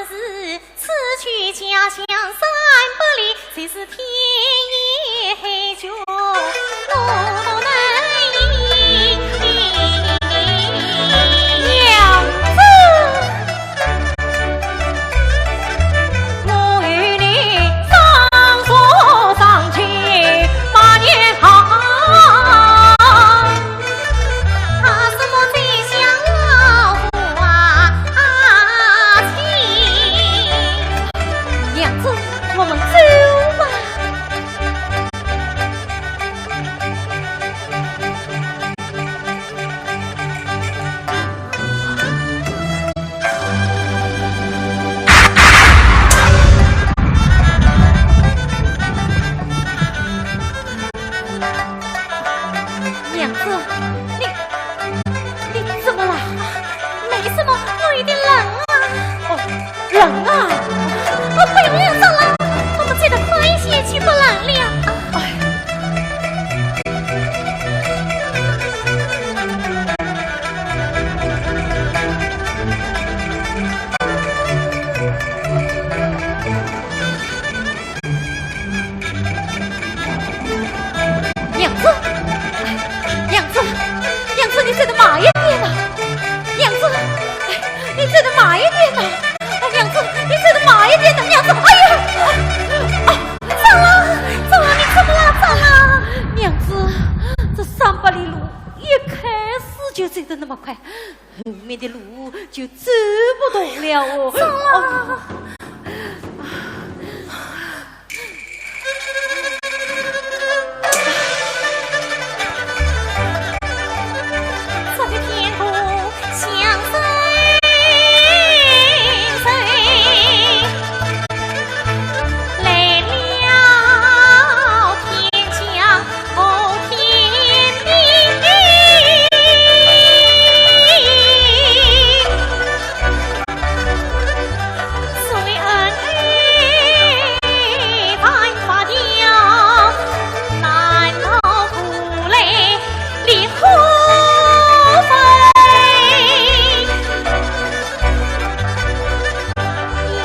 是此去家乡三百里，就是天涯海角，我都能应。娘子。 我与你双宿双栖百年寒。怕什么宰相老父啊情？娘子，我们走吧。 娘子，你，你怎么了？没什么，我有点冷啊。哦，冷啊？哦，不用了，算了，我们走得快一些，就不冷了。哎。 娘子，哎，娘子，娘子，你走得慢一点呐！娘子，哎，你走得慢一点呐！哎，娘子，你走得慢一点呐！娘子，哎呀，啊，啊，张郎，张郎，你怎么了，张郎？娘子，这三百里路一开始就走得那么快， 后面的路就走不动了哦。张郎。哦。这个天空像山水，来了天将 破天地，所以恩爱万法条，难道不来立后分？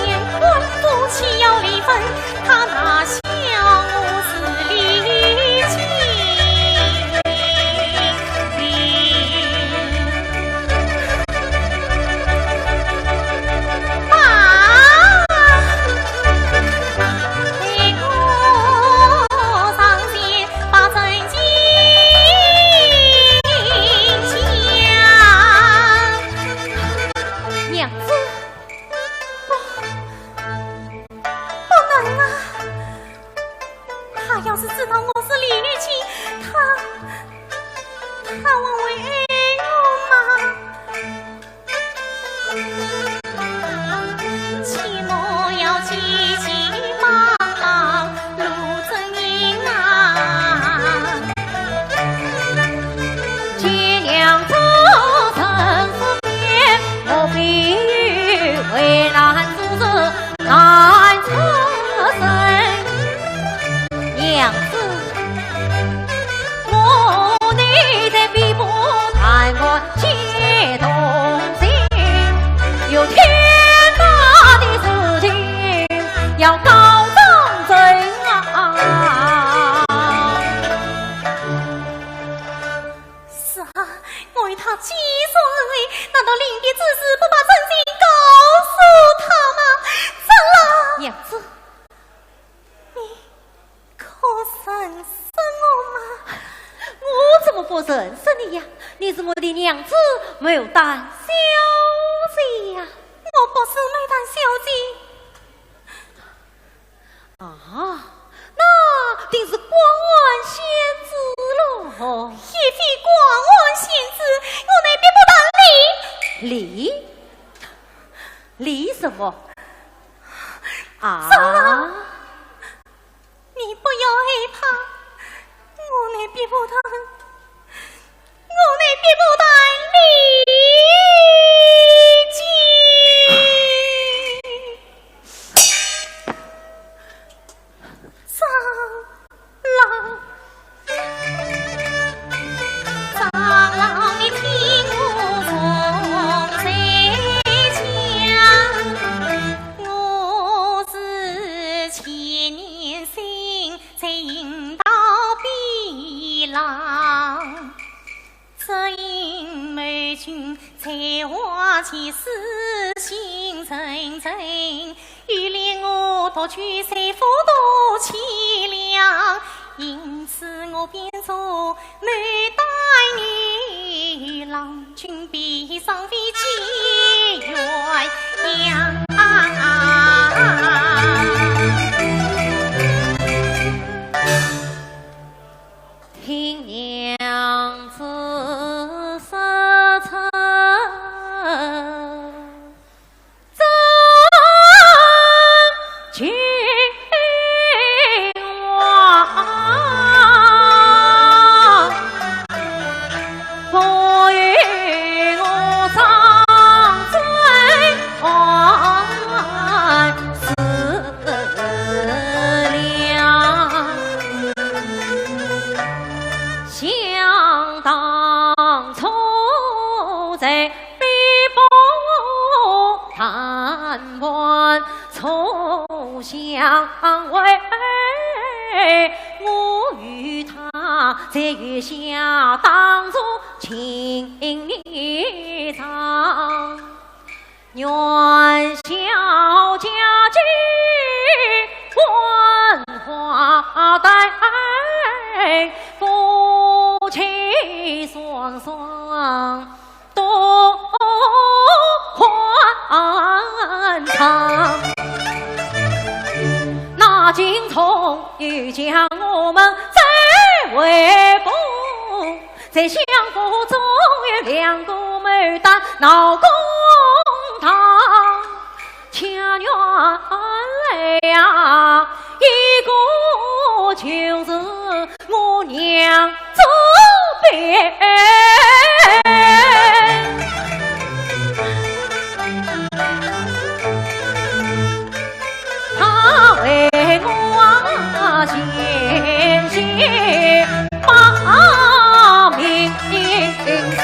眼观夫妻要离分， 他那笑我是离情。啊，为我上前把真情讲。娘子，不，不能啊！ 他要是知道我是李玉清，他，他还会爱我吗？切莫要急急忙忙，路正行啊。 娘子， 是啊，我与他既是恩爱，难道临别之时不把真情告诉他吗？张郎。娘子。你可认识我吗？我怎么不认识你呀？你是我的娘子，牡丹小姐呀。我不是牡丹小姐。 啊，那定是广寒仙子喽。也非广寒仙子，我乃碧波潭李。李？李什么？啊？张郎，你不要害怕，我乃碧波潭 我乃碧波潭李靖。张郎，张郎，你听我重再讲。的事情层层，又怜我独居谁负担凄凉，因此我便做牡丹女郎，君别上飞寄鸳鸯。听娘子说出 真情话，不与我张嘴还是了。想当初在 北方谈判初相会，我与她在月下当初情一场。元宵佳节万花灯，夫妻双双 多欢唱。那今从又将我们再会逢，在相府中有两个牡丹闹公堂。 恰原来呀，一个就是我娘子卞。她为我前世把命丧。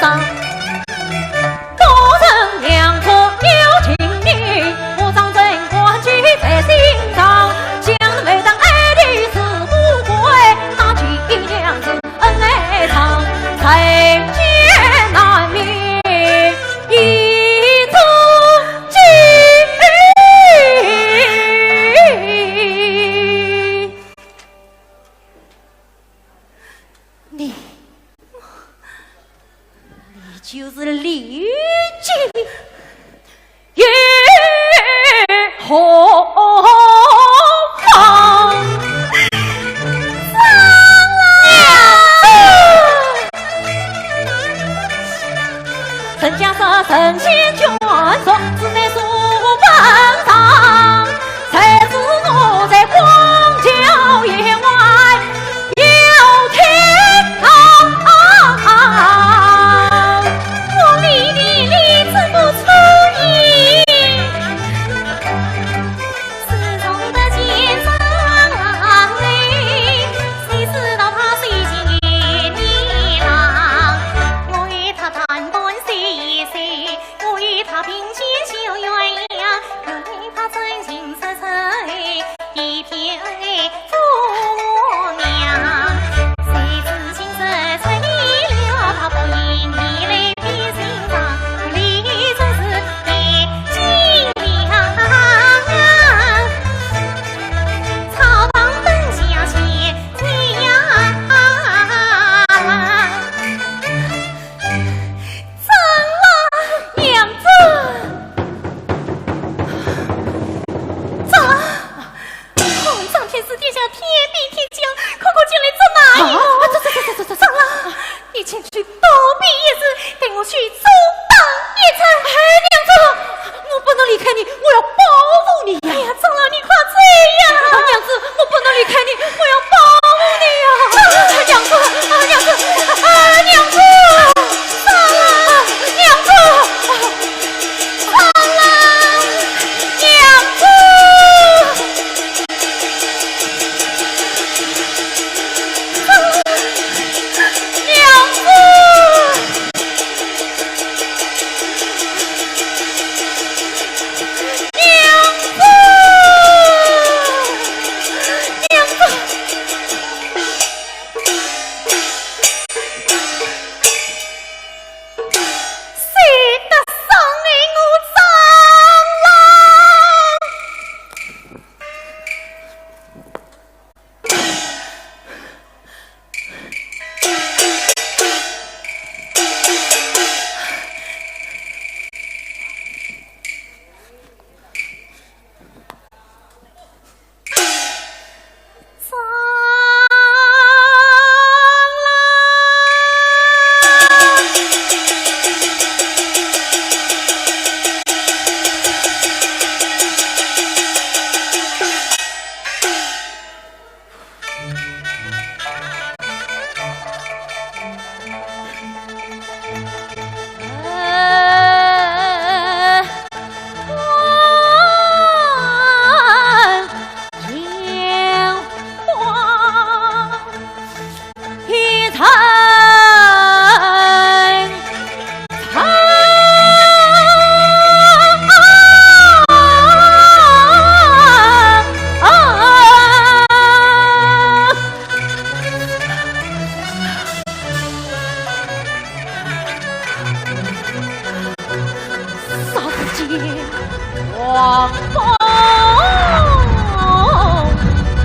狂风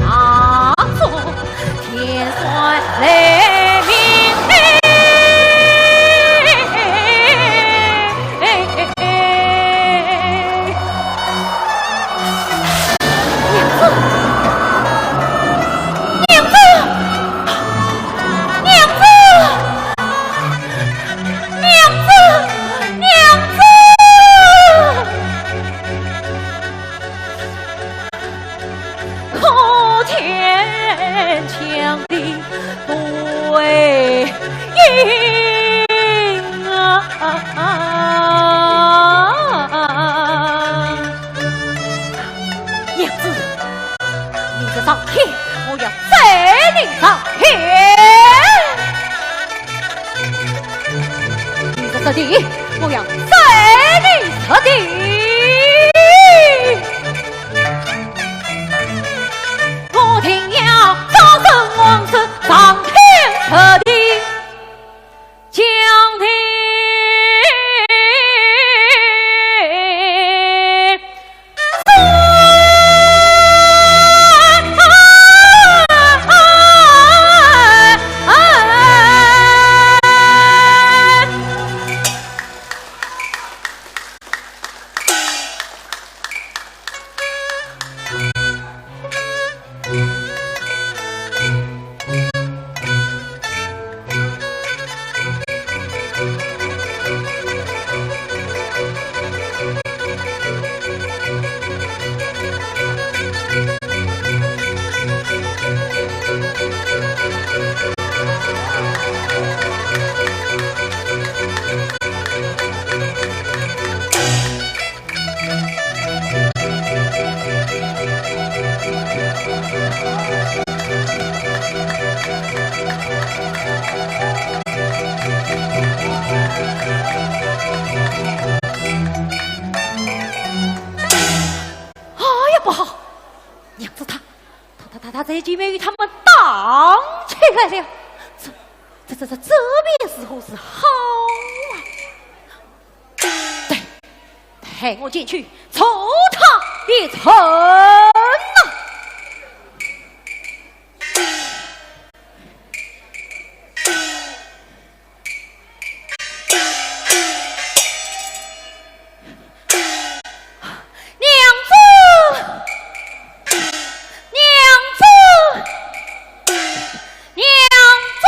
大作，天酸雷鸣。娘子，娘子，娘子。 娘子，娘子！可天降的鬼影啊！娘子，你这张贴，我要 斩你上天！你这贼，我要斩你上天！我定要招生王子上天入地，将你 哎呀，不好！娘子她，她，她，她，她在前面与他们打起来了。这，这，这，这，这便如何是好啊？ 对，待我前去助她一程啊！娘子，娘子，娘子！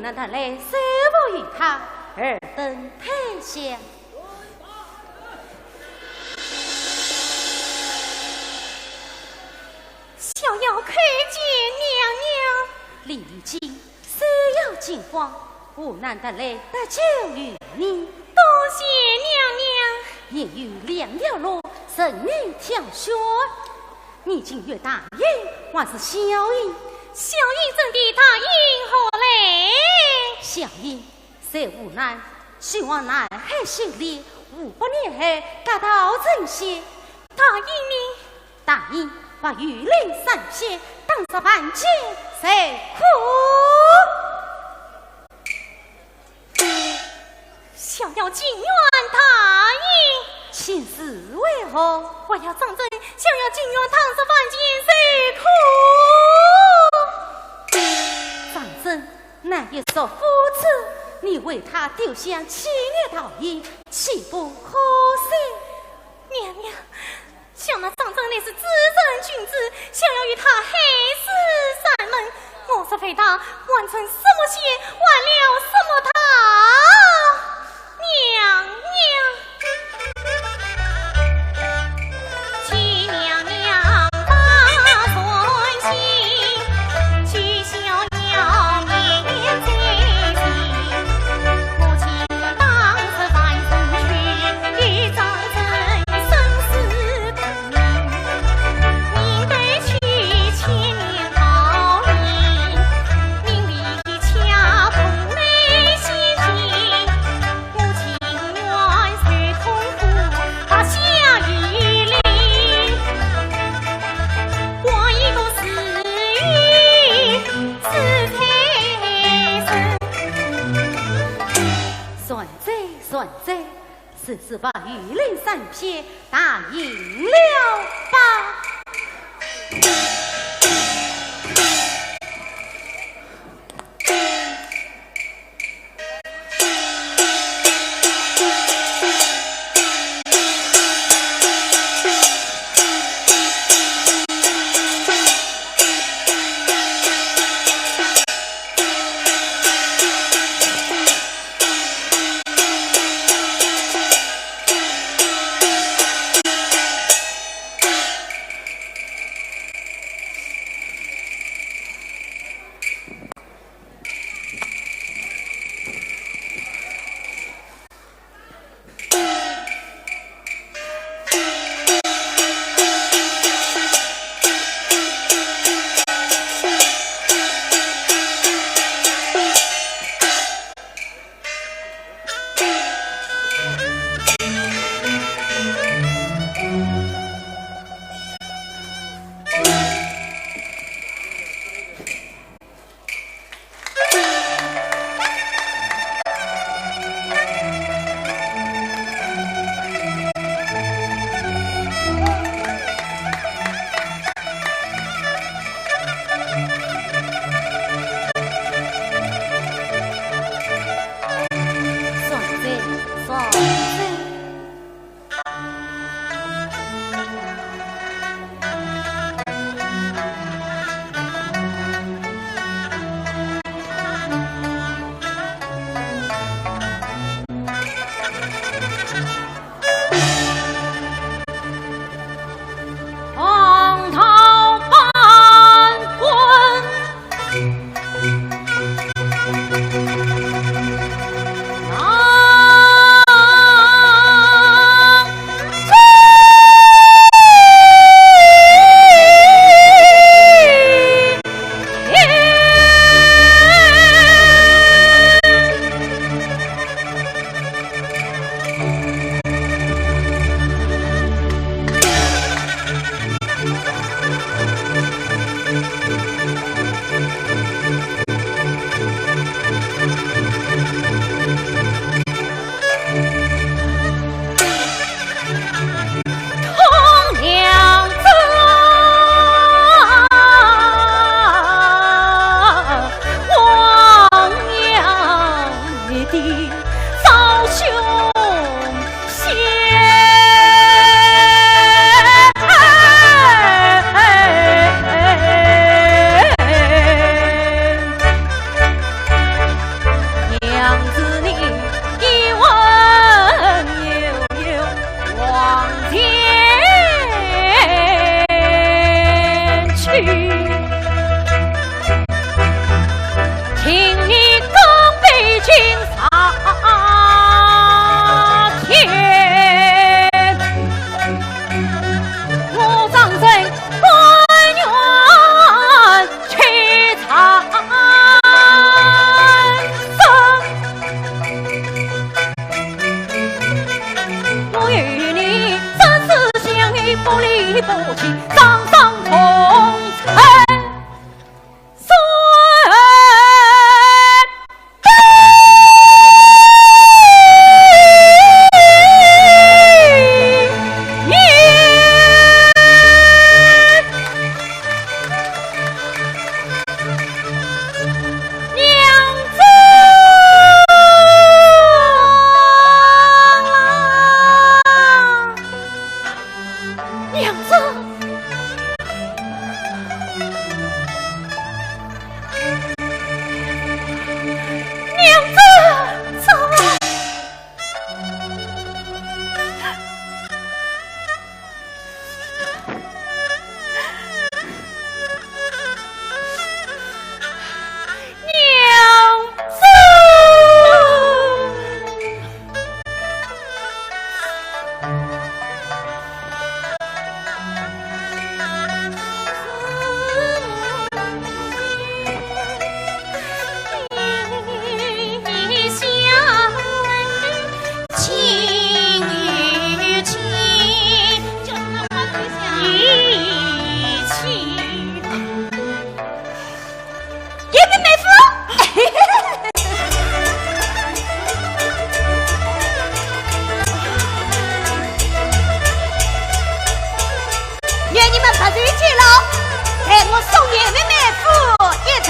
难带来，谁无与他二等配享？小妖叩见娘娘。李玉京， 休要惊慌，我难得来搭救于你。多谢娘娘。现有两条路任你挑选，你情愿答应还是小印？小印怎的答应好嘞？小印，虽无奈，希望南海修炼，五百年后得道成仙。答应你。 答应把玉林三仙打入凡间受苦。小妖情愿答应。请示为何？我要张真，小妖情愿打入凡间受苦。张真，乃一首夫子，你为他丢下七年道行，岂不可惜？娘娘， 想那张真乃是至圣君子，想要与他海誓山盟，我若非他，还成什么仙，还了什么道？娘娘。算哉，算哉， 是是把玉林三仙答应了吧？娘子，娘子，走啊！娘子。愿你们白头偕老，待我送爷妹妹夫一程。